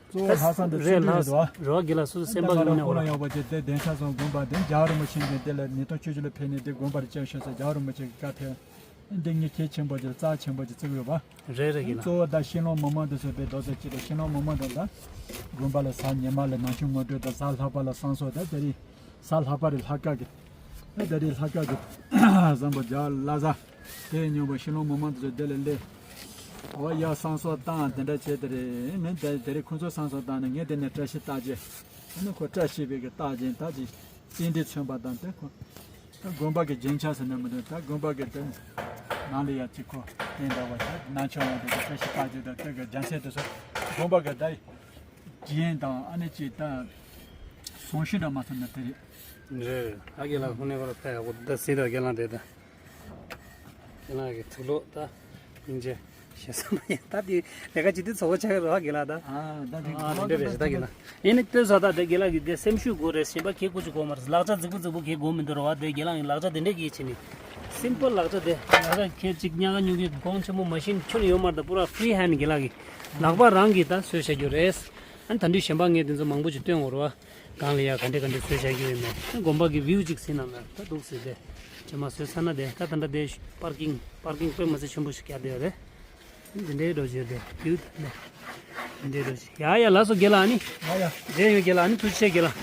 གཙོ་བོ་ལྷག་བསམ་དང་ཚུལ་ཁྲིམས་རེད་དོ། རོགས་རྒན་ལགས་སོ་སོ་སེམས་པ་ངོ་ནས་འོ། ཡག་པོ་བྱས་ཏེ་གདན་ས་བཟང་དགོན་པ་དེ་རྒྱལ་བ་རིན་པོ་ཆེ་གི་དེ་ལ་ཉིས་སྟོང་བཅུ་བཞི་ལ་ཕེབས་ནས་དེ་དགོན་པར་བཅར་ཤོག་ཟེར་རྒྱལ་བ་རིན་པོ་ཆེ་གི་བཀའ་ཐེབས། འདི་ངས་གལ་ཆེན་པོ་ཅིག་རྩ་ཆེན་པོ་ཅིག་བརྩི་གི་ཡོད་པ། རེད་རེད་རྒན་ལགས། གཙོ་བོ་ད་ཤིང་ལོང་མི་མང་དེ་ཚོ་དཔེ་རྡོག་རྩ་གཅིག་ལ་ཤིང་ལོང་མི་མང་དེ་ལ་དགོན་པ་ལ་གཟའ་ཉི་མ་ལ་ནང་ཆོས་ངོ་སྤྲོད་དང་གཟའ་ལྷག་པ་ལ་བསང་གསོལ་དང་དེ་རིང་གཟའ་ལྷག་པ་རེད། ལྷག་དཀར་གི་ད་དེ་རིང་ལྷག་དཀར་གི་བཟང་པོ་རྒྱལ་བ་བླ་གཟའ་དེ་སྙིང་པོ་ཤིང་ལོང་མི་མང་དེ་ཚོ་དེ་ལ་སླེབས། འོ་ཡ་བསང་གསོལ་བཏང་དེ་འདྲ་བྱས་དེ་རེད། མིན་དེ་དེ་རིང་ཁོ་ཚོ་བསང་གསོལ་བཏང་ནས་ངས་དེ་ནས་བཀྲ་ཤིས་རྟགས་ཅན། ཨ་ནི་ཁོ་བཀྲ་ཤིས་པའི་གི་རྟགས་ཅན་ད་ཅིག་རྟེན་འབྲེལ་མཚོན་པ་དང་དེ་ཁོ། དགོན་པ་གི་རྒྱན་ཆ་ཟེར་ན་མི་འདུག་ད་དགོན་པ་གི་དེ་ནང་ལ་ཡ་ཅིག་ཁོ་རྟེན་འདྲ་བ་ད་ནང་ཆོས་ངོ་སྤྲོད་དང་བཀྲ་ཤིས་རྟགས་ཅན་དང་དེ་གི་རྒྱལ་མཚན་དེ་ཚོ་དགོན་པ་གི་ད་རྒྱན་དང་ཨ་ནི་ཅིག་ད་བཟང་ཤོས་འདྲ་མ་ཚང་ན་དེ་རེད། རེད་རེད། ཨ་རྒན་ལགས་ཁོང་ནས་ཁོ་ལ་ཕ་ཡག་པོ་ད་སྲིད་དང་རྒན་ལགས་དེ་ད། ཁྱེད་རང་གི་ཐུགས་ལོག་ད་སྙིང་རྗེ་ཞེ་ས་མ་ཡིན། ད་དེ་ལས་ཀ་ཅི་དེ་ཚོགས་པ་ཆགས་ཀྱི་རེད་བ་རྒན་ལགས་ད། ཨ་ད་དེ་ཨ་དེ་འདྲ་རེད་ཞེ་ད་རྒན་ལགས། ཡིན་ནི་ལྟོས་ས་ད་དེ་རྒན་ལགས་ཀྱི་དེ་སེམས་ཤུགས་དགོས་རེད། གཞན་པ་གས་དགོས་ཅི་དགོས་མ་རེད། ལག་ཆ་རྫིག་པོ་རྫིག་པོ་གས་དགོས་མི་འདུག་རེད་བ། དེ་རྒན་ལགས་ལག་ཆ་དེ་འདྲས་གས་བྱས་ནི་སིམ་པལ་ལག་ཆ་དེ་ལག་ཆ་གས་ཅིག་ཉག་ག་ཉུག་གི་གོང་ཆེན་པོ་མ་ཤིན་ཁྱོན་ཡོད་མ་རེད། ད་པུ་ར་ཕི་རི་ཧེན་རྒན་ལགས་ཀྱི་ལག་པ་རང་གིས་ད་བཟོས་བཞག་རྒྱུ་རེད། ཨ་ནི་ད་དུས་གཞན་པ་ངས་དེ་ཚོ་མང་པོ་ཅིག་སྟོན་འོར་བ། གང་ལ་ཡ་ག་འདྲས་ག་འདྲས་བཟོས་བཞག་རྒྱུ་ཡིན་མེད། ཨ་དགོན་པ་གི་བིའུ་ཅིག་ཟིན་ན་མེད་ད་འདུག་ཟེར་ཏེ། ཇེ་མ་བཟོས་ཚར་ན་དེ་ད་ད་ལྟ་དེ་པར་ཀིང་པར་ཀིང་དཔེ་མ་ཚད་ཆེན་པོ་ཞིག་བརྒྱབ་བསྡད་ཡོད་རེད། འདི་འདྲའི་འགྲོ་བཞིན་རེད་བིའུ་ད་ནས། འདི་འདྲའི་འགྲོ་བཞིན་ཡ་ཡ་ལགས་སོ་རྒན་ལགས་ཨ་ནི། ཡ་ཡ། རྗེས་ཡོང་རྒན་ལགས་ཨ་ནི་ཐུགས་རྗེ་ཆེ་རྒན་ལགས།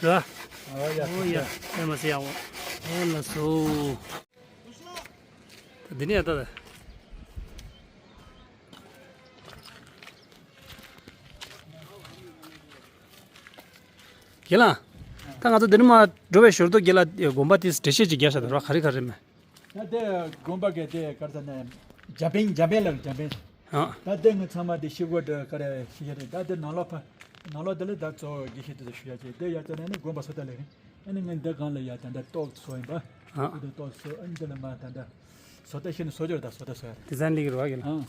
ར། ཨོ་ཡ་ཨོ་ཡ་ཐུགས་རྗེ་ཆེ། དཔེ་མ་ཚད་ཡག་པོ། ཨོ་ལགས་སོ། ད་འདི་ནས་ཡ་ད་ད། རྒན་ལགས། ད་ང་ཚོ་འདི་ནས་མར་འགྲོ་བའི་ཞོར་དུ་རྒན་ལགས་དགོན་པ་དེ་འགྲེལ་བཤད་ཅིག་རྒྱག་ཤག་ད་ར་ག་རེ་ག་རེ་མེད། ད་དེ་དགོན་པ་གི་དེ་ག་རེ་ཟེར་ན་འཇམ་དཔལ་འཇམ་དཔལ་ལ་འཇམ་དཔལ། ཨ། ད་དེ་ངས་ཚང་མ་དེ་ཤི་གོ་དེ་ག་རེ་ཤི་ཡ་རེད། ད་དེ་ནང་ལོགས་ཕ་ནང་ལོགས་དེ་ལ་ད་གཙོ་བོ་དགེ་བཤེས་དེ་ཚོ་ཞུ་ཡ་ཅིག་དེ་ཡ་ཙེ་ན་ནི་དགོན་པ་སོ་ད་ལེ་རེད། ཨ་ནི་ངས་འདི་སྒང་ལ་ཡ་ད་ལྟ་ཏོག་བཟོ་ཡིན་པ། ཨ། ཨ་ད་ཏོག་བཟོ་ཨ་ནི་འདི་ལ་མ་ད་ལྟ་བཟོ་ལྟ་ཤེས་ནི་བཟོ་རྒྱུ་རེད། ད་བཟོ་ལྟ་བཟོ་ཡ་རེད། ཌི་ཛའིན་ལི་གི་རོ་གི་ལ། ཨ།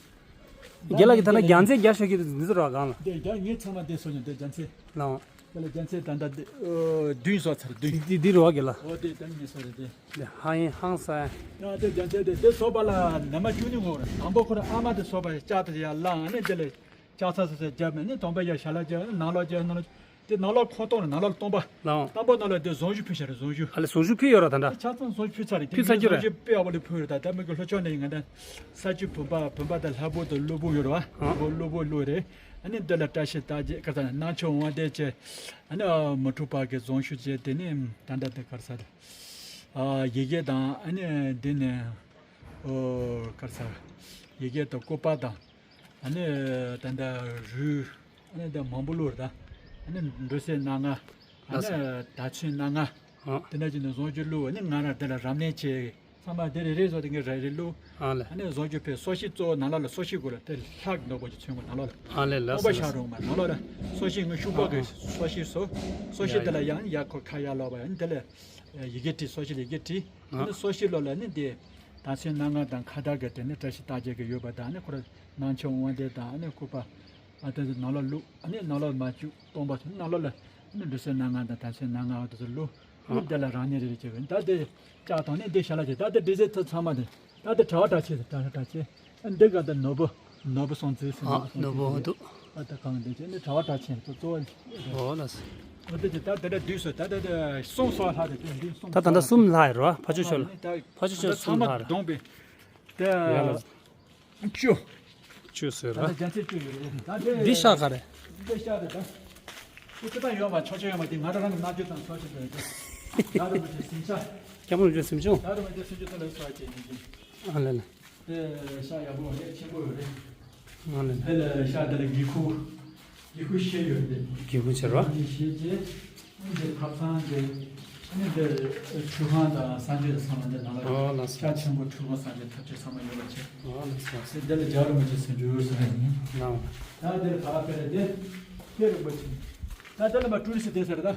རྒན་ལགས་ཀྱིས་ད་ལྟ་རྒྱལ་མཚན་རྒྱ་ཤོད་ཀྱི་འདི་ཚོ་རོ་གང་ལ། འདི་རྒྱ་ངས་ཚང་མ་འདི་བཟོ་ཡིན་འདི་རྒྱལ་མཚན། ལའོ། འདི་ལ་རྒྱལ་མཚན་ད་ལྟ་འདི་ཨོ་བདུན་བཟོ་ཚར་བདུན། འདི་འདི་རོ་གི་ལ། ཨོ་འདི་ད་ངས་བཟོ་རེད་འདི། འདི་ཧ་ཡིན་ཧང་ས་ཡ། ཡ་འདི་རྒྱལ་མཚན་འདི་འདི་བཟོ་པ་ལ་ནམ་མ་བཅུ་ནི་ངོ་ར་དང་པོ་ཁོ་ར་ཨ་མ་འདི་བཟོ་པ་ལྕགས་དེ་ཡ་ལངས་ནི་འདི་ལ། ལྕགས་ཚ་ཚ་ཚ་རྒྱབ་ནས་ནི་དོང་པ་ཡར་ཞལ་ལག་རྒྱབ་ནང་ལོགས་རྒྱབ་ནང་ལོགས་དེ་ནང་ལོགས་ཁོང་གཏོང་ནང་ལོགས་སྟོང་པ། ལའོ། དང་པོ་ནང་ལོགས་དེ་བཟང་ཞུ་ཕུལ་བཞག་རེད་བཟང་ཞུ། ཨ་ལེ་བཟང་ཞུ་ཕུལ་ཡོད་ར་ད་ལྟ། ཆ་ཚང་བཟང་ཞུ་ཕུལ་ཚར་རེད། ཕུལ་ཚར་རྒྱུ་རེད། བཟང་ཞུ་དཔེ་ཡག་པོ་ལ་ཕུལ་ཡོད་ད་ད་མི་གི་ལྷོ་ཕྱོགས་ནས་ང་ད་ས་བཅུ་བུམ་པ་བུམ་པ་དང་ལྷ་བུ་དང་ཀླུ་བུ་ཡོད་ར་བ། ཨ། ཀླུ་བུ་ཀླུ་རེད། ཨ་ནི་འདི་ལ་བཀྲ་ཤིས་རྟགས་བརྒྱད་ག་ཚ་སྣང་ཆེན་དབང་ལྡན་བཅས་ཨ་ནི་མི་འཁྲུགས་པ་གི་བཟང་ཞུ་བཅས་དེ་ནི་ད་ལྟ་དེ་ག་རེ་ཟ་རེད། ཨ། ཡི་གེ་དང་ཨ་ནི་འདི་ནི་ཨོ་ག་རེ་ཟ་ཡི་གེ་དང་སྐུད་པ་དང་། ཨ་ནི་ད་ལྟ་རུས། ཨ་ནི་ད་མང་པོ་བླུགས་རེད་ད། ཨ་ནི་འབྲུ་སེར་སྣ་ལྔ། ཨ་ནི་ལགས་སོ། དར་ཚོན་སྣ་ལྔ། ཨ། དེ་འདྲ་བྱས་ནས་བཟང་ཞུ་བླུགས། ཨ་ནི་ང་རང་དེ་ལ་རབ་གནས་བྱས། ཚང་མ་དེ་རེ་རེ་བཟོ་དེ་ངས་རེ་རེ་བླུགས། ཨ་ལེ། ཨ་ནི་བཟང་ཞུ་ཕུལ། སོར་ཕྱེ་གཙོ་བོ་ནང་ལོགས་ལ་སོར་ཕྱེ་དགོས་རེད། དེ་ལྷག་འདོགས་པོ་ཅིག་མཚོན་དགོས་ནང་ལོགས་ལ། ཨ་ལེ་ལགས་སོ། སྟོང་པ་ཤར་རུང་མ་ནང་ལོགས་ལ་སོར་ཕྱེ་ངས་ཤུག་པ་གི་ཨ། སོར་ཕྱེ་བཟོ། སོར་ཕྱེ་ཡ་དེ་ལ་ཡ། ཡང་ཡ་ཁོ་ཁ་ཡར་ལོག་པ་ཡང་དེ་ལ་ཡི་གེ་བྲིས། སོར་ཕྱེ་ལ་ཡི་གེ་བྲིས། ཨ། ཨ་ནི་སོར་ཕྱེ་ལོགས་ལ་ནི་དེ། དར་ཚོན་སྣ་ལྔ་དང་ཁ་བཏགས་ཀྱི་དེ་ནི་བཀྲ་ཤིས་རྟགས་བརྒྱད་ཀྱི་ཡོད་པ་དང་ནི་ཁོ་ར་སྣང་ཆེན་དབང་ལྡན་དང་ནི་སྐུད་པ། ཨ་དེ་ཚོ་ནང་ལོགས་བླུགས། ཨ་ནི་ནང་ལོགས་མ་བཅུག་སྟོང་པ་ཚོ་ནང་ལོགས་ལ་ནི་འབྲུ་སེར་སྣ་ལྔ་དང་དར་ཚོན་སྣ་ལྔ་འོ་དེ་ཚོ་བླུགས། ཨ་ནི་དེ་ལ་རང་ཉིད་རེ་རེ་བྱེད་དགོས། ད་དེ་ལྕགས་དང་ནི་དེ་ཞལ་ལག་བྱེད། ད་དེ་འབྲས་སེར་ཚོ་ཚང་མ་དེ། ད་དེ་གྲྭ་པ་གྲྭ་ཆས་རེད། གྲྭ་པ་གྲྭ་ཆས། ཨ་འདི་ག་དེ་ནོར་བུ། ནོར་བུ་སྲུང་བརྩི་ཟེར། ཨ་ནོར་བུ་སྲུང་བརྩི་འོ་འདུག་ཨ་ད་གང་འདི་བྱས་ནི་གྲྭ་པ་གྲྭ་ཆས་ཚོ་གཙོ་བོ། འོ་ལགས་སོ། འོ་དེ་ད་དེ་འདྲ་བསྡུས་སོ། ད་དེ་དེ་གསུམ་སོགས་ལྷག་དེ་དེ་འདི་གསུམ། ད་ད་ལྟ་གསུམ་ལྷག་ཡོད་རེད་བ། ཕ་ཆོས་ཕྱོགས་ལ། ཨ་ནི་ད་ཕ་ཆོས་ཕྱོགས་ད་ཚང་མ་གསུམ་ལྷག་རེད། བསྡོམས་པས། དེ། ཡ་ལགས། བཅུ། བཅུ་ཟེར་ར། ད་ལྟ་རྒྱ་མཚན་བཅུ་ཡོད་རེད། ད་དེ། འདི་ཤག་ག་རེད། འདི་ཤག་རེད་ད། ཁྱེད་ཚོ་ད་ཡོད་མ་ཆོག་ཆོག་ཡོད་མ་དེ་ང་རང་རང་གི་སྣ་རྒྱུ་དང་ཚོགས་ཆེན་དེ་རེད་དེ། ཡ་རུ་མི་དེ་སིང་ཤག་སྐྱབས་མགོན་རིན་པོ་ཆེ་གཟིམ་ཆུང་། ཡ་རུ་མི་དེ་སིང་ཆུང་དེ་ལ་ཚོགས་ཆེན་ཡིན་གྱི། ཨ་ལེ་ལེ། དེ་ཤག་ཡག་པོ་རེད། ཆེན་པོ་ཡོད་རེད། ཨ་ལེ་ལེ། དེ་ལ་ཤག་དེ་ལ་གི་ཁུ། གི་ཁུ་ཤེས་ཡོད་རེད། གི་ཁུ་ཆེ་ར། གི་ཤེས་ཅེ། འདི་ཐབ་ཚང་དེ། འདིར་ཁྲུས་ཁང་དང་གསང་སྤྱོད་ཚང་མ་འདི་ནང་ལ། ཨོ་ལགས་སོ། ཤག་ཆེན་པོ་ཁྲུས་ཁང་གསང་སྤྱོད་ཐབས་ཆེན་ཚང་མ་ཡོད་པ་བྱས། ཨོ་ལགས་སོ། འདི་ལ་རྒྱལ་བ་རིན་པོ་ཆེ་ཟེར་རྒྱུ་ཡོད་ཟེར་ནས་ཡིན། ལགས། ད་འདིར་ཕ་ག་ཕེ་རེ་འདི་ཁེ་རིན་པོ་ཆེ། ད་འདི་ལ་མ་ཀྲུ་རི་སི་བསྡད་ཟེར་ད།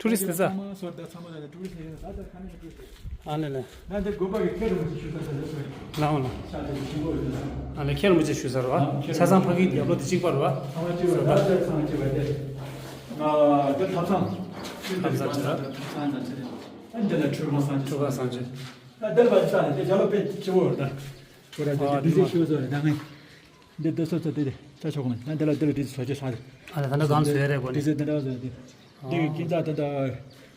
ཀྲུ་རི་སི་བི་ཟ། ཚང་མ་སོར་ད་ཚང་མ་ལ་ཀྲུ་རི་སི་ཡིན་ད་ད་ཁ་ནས་ཀྲུ་རི་སི། ཨ་ལེ་ལེ། ད་འདི་དགོན་པ་གི་ཁེ་རིན་པོ་ཆེ་ཞུ་ས་ད་ལེ་སོ། ལགས་འོང་ལགས། ཤག་དེ་ཆེན་པོ་ཡོད་ད། ཨ་ལེ་ཁེ་རིན་པོ་ཆེ་ཞུ་ས་རེད་བ། ཨ་ཁེ་རིན་པོ་ཆེ། ཆ་ཚང་ཕ་གི་རྒྱབ་ལོགས་དེ་གཅིག་པ་རེད་བ། ཚང་མ་གཅིག་པ་ད་ད་ཚང་མ་གཅིག་པ་དེ། ཨ་འདི་ཐབ་ཚང་། ཐབ་ཚང་ཅིག་རེད། ཐབ་ཚང་ད་ཅི་རེད། ཨ་འདི་ལ་ཁྲུས་ཁང་གསང་སྤྱོད། ཁྲུས་ཁང་གསང་སྤྱོད། ད་འདི་ལ་བ་ཅི་ས་རེད་དེ་རྒྱ་ལོ་པེ་ཆེ་བོ་རེད་ད། ཁོ་ར་ཨ་དེ་དེ་ཞུ་ས་རེད་ད་ངས། འདི་འདི་སོ་སོ་དེ་དེ་ལྟ་ཆོག་གི་མ་རེད། ད་འདི་ལ་འདི་ལ་འདི་བཟོ་ཆོག་ས་རེད། ཨ་ལ་ད་ནི་གང་བཟོས་རེད་གོ་ནི། འདི་ཟེར་འདི་འདྲ་བཟོས་འདི། འདི་གི་སྐྱིན་ཚ་ད་ད་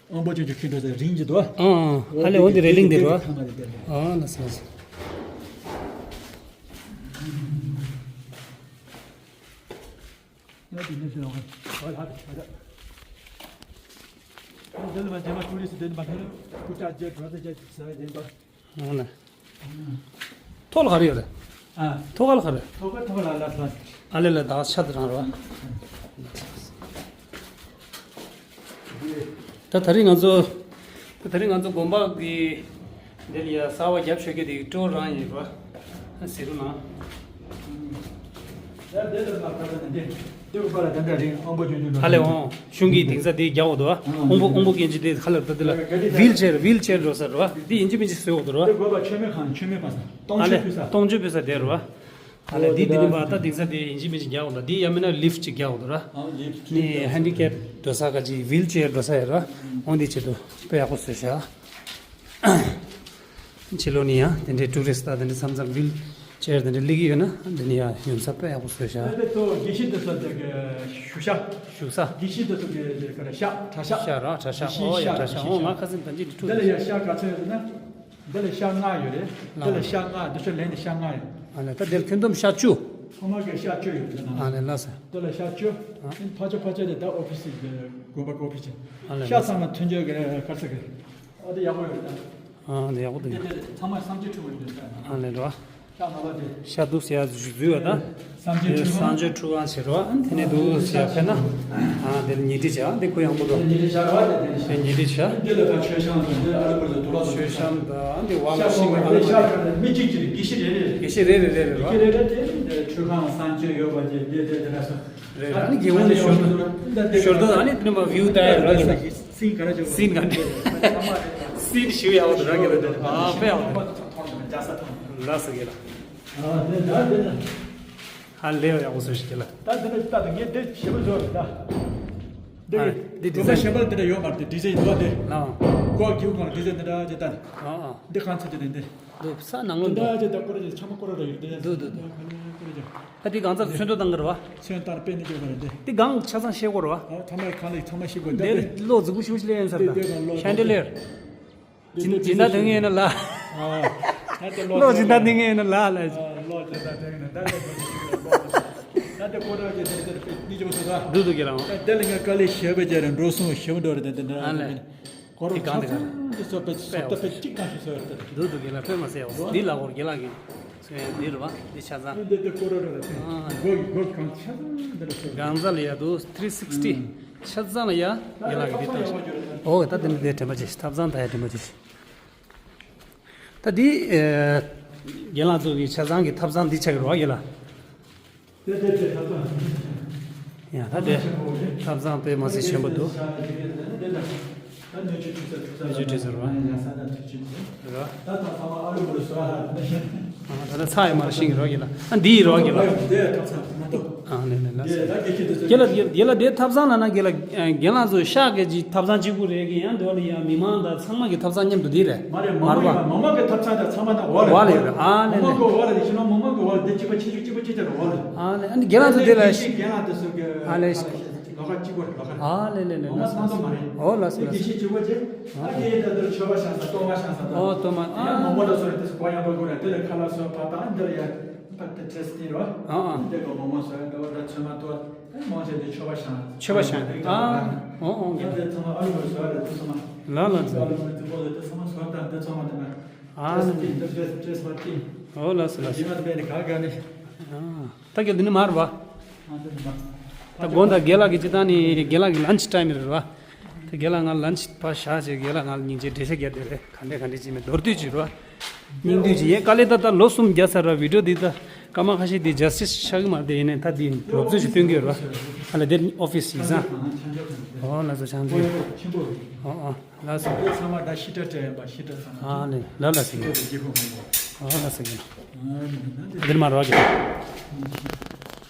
དབང་པོ་ཅན་གྱི་ཁྱི་འགྲོ་ཟེར་རིང་གི་འདུག་ཨ་ཨ་ལེ་འོ་འདི་རེ་ལིང་འདི་རོ། ཨ་ལ་སོ་སོ། ཡ་དེ་ནས་ཤོད་ཡོང་གི། ཨ་ལ་ཧ་ད་ད། འདི་ལ་མ་རྗེས་མ་ཀྲུ་རི་སི་འདི་ནས་མ་ཐོན་ཀུ་ཅག་རྗེས་འགྲོ་ཟེར་རྗེས་ཟེར་བ་ཡིན་པ། ཨོ་ལེ། ཐོག་ལ་ག་རེ་ཡོད་རེད། ཨ། ཐོག་ཁ་ལ་ག་རེ། ཐོག་ཁ་ཐོག་ལ་ལ་ལ། ཨ་ལེ་ལེ་ད་ཤ་དེ་རང་རེད་བ། ད་ད་རིང་ང་ཚོ། ད་ད་རིང་ང་ཚོ་དགོན་པ་གི་འདི་ལ་ཡ་གསར་པ་རྒྱབ་ཆོག་གི་དེ་སྤྲོ་རང་ཡིན་རེད་བ། ཟེར་རུ་ན། ཨ་ལེ་འོང་། གཞུང་གི་དེང་སང་དེ་རྒྱག་འོ་དོ། དབང་པོ་དབང་པོ་སྐྱེ་མཆེད་དེ་ཁ་ལར་ད་དེ་ལ་ཝིལ་ཆེར་ཝིལ་ཆེར་འགྲོ་ས་རེད་བ། དེ་ཡིན་གཅིག་མིན་གཅིག་བཟོས་འོ་དོ་རེད་བ། ཨ་ལེ་སྟོང་མཆོད་ཕུལ་ས་དེ་རེད་བ། ཨ་ལེ་དེ་དེ་ནི་བ་ད་དེང་སང་དེ་ཡིན་གཅིག་མིན་གཅིག་རྒྱག་འོ་དོ། དེ་ཡང་མིན་ན་ལིཕ་ཅིག་རྒྱག་འོ་དོ་ར། ནི་ཧན་ཌི་ཀེབ་འགྲོ་ས་ག་ཅིག་ཝིལ་ཆེར་འགྲོ་ས་ཡ་ར། འོང་དེ་ཆེད་དུ་དཔེ་ཡག་པོ་བཟོས་ཤག་ཕྱི་ལོགས་ནས་ཡང་དེ་འདྲའི་ཊུ་རི་སི་ཊི་དང་དེ་འདྲའི་མཚམས་མཚམས་ཝིལ་ཆེར་དེ་འདྲ་སླེབས་ཀྱི་ཡོད་ན་དེ་ནས་ཡང་ཡོང་ས་དཔེ་ཡག་པོ་བཟོས་ཤག་དེ་ཚོ་དགེ་བཤེས་དེ་ཚོ་དེ་གི་བཞུགས་ཤག་བཞུགས་ས། དགེ་བཤེས་དེ་ཚོ་གི་དེ་ག་རེ་ཤག་གྲྭ་ཤག་ཤག་ར་གྲྭ་ཤག་དགེ་བཤེས་ཨོ་ཡ་ཤག་གྲྭ་ཤག་ཨོ་ང་ཁ་སེམས་ད་ཅི་འདི་འདི་ལ་ཡ་ཤག་ག་ཚོད་ཡོད་ན། འདི་ལ་ཤག་ལྔ་ཡོད་རེད། འདི་ལ་ཤག་ལྔ་འདི་ཚོ་ལེན་ནས་ཤག་ལྔ་ཡོད། ཨ་ལེ་ད་འདིར་ཁྱོན་བསྡོམས་ཤག་བཅུ། ཚང་མ་གི་ཤག་བཅུ་ཡོད་འདི་ན། ཨ་ལེ་ལགས་སོ། འདི་ལ་ཤག་བཅུ། ཨ་ཕ་ཆ་ཕ་ཆ་དེ་ད་ཨོ་ཕི་སི་དགོན་པ་ཨོ་ཕི་སི། ཨ་ལེ་ཤག་ཚང་མ་མཐུན་སྦྱོར་གི་ག་ཚོད་གི། ཨ་དེ་ཡག་པོ་ཡོད་ད། ཨ་འདི་ཡག་པོ་འདུག་འདི་འདི་ཚང་མ་བསམ་སྤྱོད་འཁྲུག་པ་ཡོད་ད། ཨ་ལེ་རོ། ཤག་ལྔ་པ་དེ། ཤག་འདུག་ཟེར་ཡ་བཟོས་ཡོད་ད། བསམ་སྤྱོད་འཁྲུག་པ། བསམ་སྤྱོད་འཁྲུག་པ་བྱེད་རོགས། དེ་ནས་འདུག་ཟེར་ཡ་ཕེབས་ན། ཨ་འདིར་ཉལ་ཁྲི་བྱ། འདི་ཁོ་ཡང་པོ་འདུག་ཉལ་ཁྲི་བྱ་རོགས་དེ་དེ་ནས། དེ་ཉལ་ཁྲི་བྱ། འདི་ལ་ད་མཆོད་བཤམས་དང་འདི་ཨ་རི་བར་དུ་དུ་བ་མཆོད་བཤམས་དང་འདི་བ་ལ་ཤག་ཤིང་ཨ་ལ་ཤག་མི་གཅིག་གཅིག་དགེ་བཤེས་རེ་རེ་རེད། དགེ་བཤེས་རེ་རེ་རེ་རེད་རོ། དགེ་བཤེས་རེ་རེ་དེ་འདི་ཁྲུས་ཁང་བསམ་སྤྱོད་ཡོད་པ་དེ་འདི་དེ་དེ་འདྲ་སོ། རེད། ཨ་ནི་རྒྱལ་པོ་ནི་ཞོར་དུ་ཞོར་དུ་ཨ་ནི་དེ་ནི་མ་བིའུ་ལྟ་ཡ་ར་གི་ལ། སིན་ག་ར་ཅོ། སིན་ག་ནི་སིན་ཞུ་ཡ་བ་དུ་ར་གི་ལ་དེ་ཨ་ཕེ་ཡ་བ་དུ་ལ་ས་གི་ལ། ཨ་དེ་ད་དེ་ན། ཧ་ལས་ཡག་པོ་བཟོས་ཤིག་ལ། ད་དེ་ནི་ད་དེ་ངས་དེ་ཞེ་པོ་བཟོ་རེད་ད། ཨ་འདི་འདི་ཟེར་ཞེ་པོ་དེ་འདྲ་ཡོད་མ་རེད། དེ་འདྲ་ཟེར་ཡོད་དེ། ལའང་། གོ་གིའུ་གང་འདི་ཟེར་འདི་འདྲ་ཅེ་ད། ཨ་ཨ། འདི་གང་ཚེ་དེ་རེད་འདི། འདུག་ས་ནང་ལོ་འདི་འདུག་འདྲ་ཅེ་ད་ཀོ་ར་ཅེ་ཆ་མ་ཀོ་ར་ར་ཡོད་དེ། འདུག་འདུག་འདུག་ཀོ་ར་ཅེ། ད་དེ་གང་ཚ་ཚོན་མདོག་བཏང་གི་རེད་བ། ཚོན་བཏང་པས་ནི་ཅོ་ག་རེད་འདི། དེ་གང་ཆ་ཚང་ཤེས་དགོས་རེད་བ། ཨ་ཚང་མ་གང་ལ་ཚང་མ་ཤེས་དགོས་འདི། འདིར་གློག་རྫིག་པོ་ཞིག་ལས་ཡིན་ས་རེད། ཤན་ཏེ་ལེར། སྦྱིན་སྦྱིན་བདག་དོན་ངེས་ན་ལ། ལོ་སྦྱིན་བདག་དོན་ངེས་ན་ལ་ལ། ལོ་སྦྱིན་བདག་དོན་ངེས་ན་ད་ལྟ་ད་ལྟ་གོ་ར་ཅེ་དེ་དེ་ནི་ཅོ་སོ་ད། འདུག་འདུག་གི་རང་། ད་དེ་ལ་ང་དཀའ་ལས་ཞེ་པོ་བརྒྱབ་རེད། འགྲོ་སོང་ཞེ་པོ་འགྲོ་རེད། དེ་འདྲ་ཨ་ལས། གོ་ར་དེ་གང་དེ་གང་ཚང་དེ་སོ་པེ་སོ་ད་པེ་གཅིག་གང་ཞིག་སོ་ཡོད་དེ། འདུག་འདུག་གི་ལ་ཕེ་མ་སེ་ཡོ། འདི་ལ་གོར་གི་ལ་གི། སོ་ཡ་འདི་རུ་བ་འདི་ཆ་ཚང་། འདི་འདི་ཀོ་ར་ར་ར་ཨ། གོ་གི་གོ་གང་ཆ་ཚང་འདི་ར་སོ། གང་ཚ་ལ་ཡ་འདུག་ཐི་རི་སིག་སི་ཊི། ཆ་ཚང་ལ་ཡ་ཡ་ལ་གི་འདི་ལྟ། ཨོ་ད་འདི་འདི་དྲན་པ་ཅིག་ཐབ་ཚང་ད་ཡ་དྲན་པ་ཅིག་ད་འདི་ཨེ་རྒན་ལགས་ཚོ་གི་ཆ་ཚང་གི་ཐབ་ཚང་འདི་ཆགས་ཀྱི་རེད་བ་རྒན་ལགས། དེ་དེ་དེ་ཐབ་ཚང་། ཡ་ད་དེ་ཐབ་ཚང་དཔེ་མ་སྲིད་ཆེན་པོ་འདུག་ད་སྣོད་བཅུད་འཕྲུལ་ས་འཕྲུལ་ས་རེད་བ། ཡ་ས་ད་ཐུག་ཆེན་པོ་རེད་བ། ད་ད་ཚང་མ་ཨ་རུ་མུ་རུ་སོ་ཧ་ད་ད་ཚ་ཡི་མར་ཤིང་རོགས་ཡིན་ལ། ཨ་འདི་ཡི་རོགས་ཡིན་ལ། དེ་ཐབ་ཚང་མ་གཏོགས། ཨ་ནས་ནས་ལ་སོ། དེ་ད་དགེ་བཤེས་དེ་ཚོ་རྒན་ལགས་རྒན་ལགས་དེ་ཐབ་ཚང་ལ་ན་རྒན་ལགས་རྒན་ལགས་ཚོ་ཤག་གི་ཅིག་ཐབ་ཚང་གཅིག་པུ་རེད་གི། ཡང་འདི་བ་ལ་ཡ་མི་མང་དང་ཚང་མ་གི་ཐབ་ཚང་མཉམ་དུ་འདི་རེད། མ་རེད། མ་མ་རེད་བ། མ་མ་གི་ཐབ་ཚང་དང་ཚང་མ་ད་འོག་ལ་འོག་ལ་ཡོད་རེད། ཨ་ནས་མ་མ་ནས་གི་འོག་ལ་ཡིན་ན་མ་མ་གི་འོག་ལ་དེ་གཅིག་པ་ཆེ་ཆུང་གཅིག་པ་ཆེ་ཆེ་རེད་འོག་ལ། ཨ་ནས་ཨ་ནི་རྒན་ལགས་ཚོ་དེ་ལ་དགེ་བཤེས་རྒན་ལགས་དེ་ཚོ་གི་ཨ་ལས། ལོགས་ཀ་གཅིག་པ་རེད། ལོགས་ཀ་རེད། མ་མ་ཚང་མ་མ་རེད། འོག་ལ་སོ་ལ་སོ། དགེ་བཤེས་གཅིག་པ་ཅེ། ཨ་དེ་ད་དུ་མཆོད་པ་བཤམས་ས་གཏོར་མ་བཤམས་ས་དང་། ཨོ་གཏོར་མ་ཨ། ཡང་མང་པོ་ལ་སོ་རེད། དེ་ཚོ་གོ་ཡང་པ་དགོས་རེད། དེ་ལ་ཁ་ལག་སོ་ཕ་དང་འདི་ལ་ཡ་ཕ་དེ་ཁྲེས་ཏི་རོ། ཨ་ཨ། འདི་གོ་མང་པོ་སོ་ཡ་འདི་བ་ད་མཆོད་མ་གཏོར། མང་ཆེ་འདི་མཆོད་པ་བཤམས། མཆོད་པ་བཤམས། ཨ། འོ་འོ་ཡ། འདི་ཚང་མ་ཨ་ལུ་མི་སོ་རེད། དེ་ཚང་མ་ལ་ལ་ཚོ། ཨ་ལུ་མི་དེ་གོ་ལ་དེ་ཚང་མ་སོ་དང་དེ་ཚང་མ་དེ་ན། ཨ་ཁྲེས་ཏི་འདི་ཁྲེས་ཁྲེས་པ་ཏི། འོ་ལ་སོ་ལ་སོ། ཡིན་ན་དེ་བས་ནི་ག་ག་ནི། ཨ། ད་གལ་འདི་ནི་མར་བ། ད་དགོང་དག་རྒན་ལགས་ཀྱི་ཅི་ད་ནི་རྒན་ལགས་ཀྱི་ལན་ཆི་ཊའིམ་རེད་བ། རྒན་ལགས་ང་ལན་ཕར་བཞག་བྱས། རྒན་ལགས་ང་ལ་སྙིང་རྗེ་འགྲེལ་བཤད་རྒྱག་བསྡད་རེད། ག་འདྲས་ག་འདྲས་བྱས་མེད་མདོར་བསྡུས་ཅིག་རོ། སྙིང་བསྡུས་ཅིག་ཡིན། དཀའ་ལས་ད་ལྟ་ལོ་གསུམ་བརྒྱབ་ཚར་ར། བི་ཌིའོ་འདི་ད་སྐར་མ་ཁ་ཤས་འདི་ཇ་སི་ཊིས་ཆགས་ཀྱི་མ་རེད། དེ་ཡིན་ནའི་ད་འདི་སློབ་ཚན་ཞིག་སྟོན་གྱི་ཡོད་ར། ཨ་ལ་འདིར་ཨོ་ཕི་སི་ཡིག་ཚང་། ཨོ་ལགས་སོ། ཆང་ཚོད། ཨོ་ཨོ་ལགས་སོ། ཚང་མ་ད་ཤི་ཏྲ་སྤྲད་ཡིན་པ། ཤི་ཏྲ་ཚང་མ། ཨ་ནི་ལ་ལ་ཟེར་གྱི། ཨོ་ལ་ཟེར་གྱི། འདིར་མ་རོགས་གྱིས།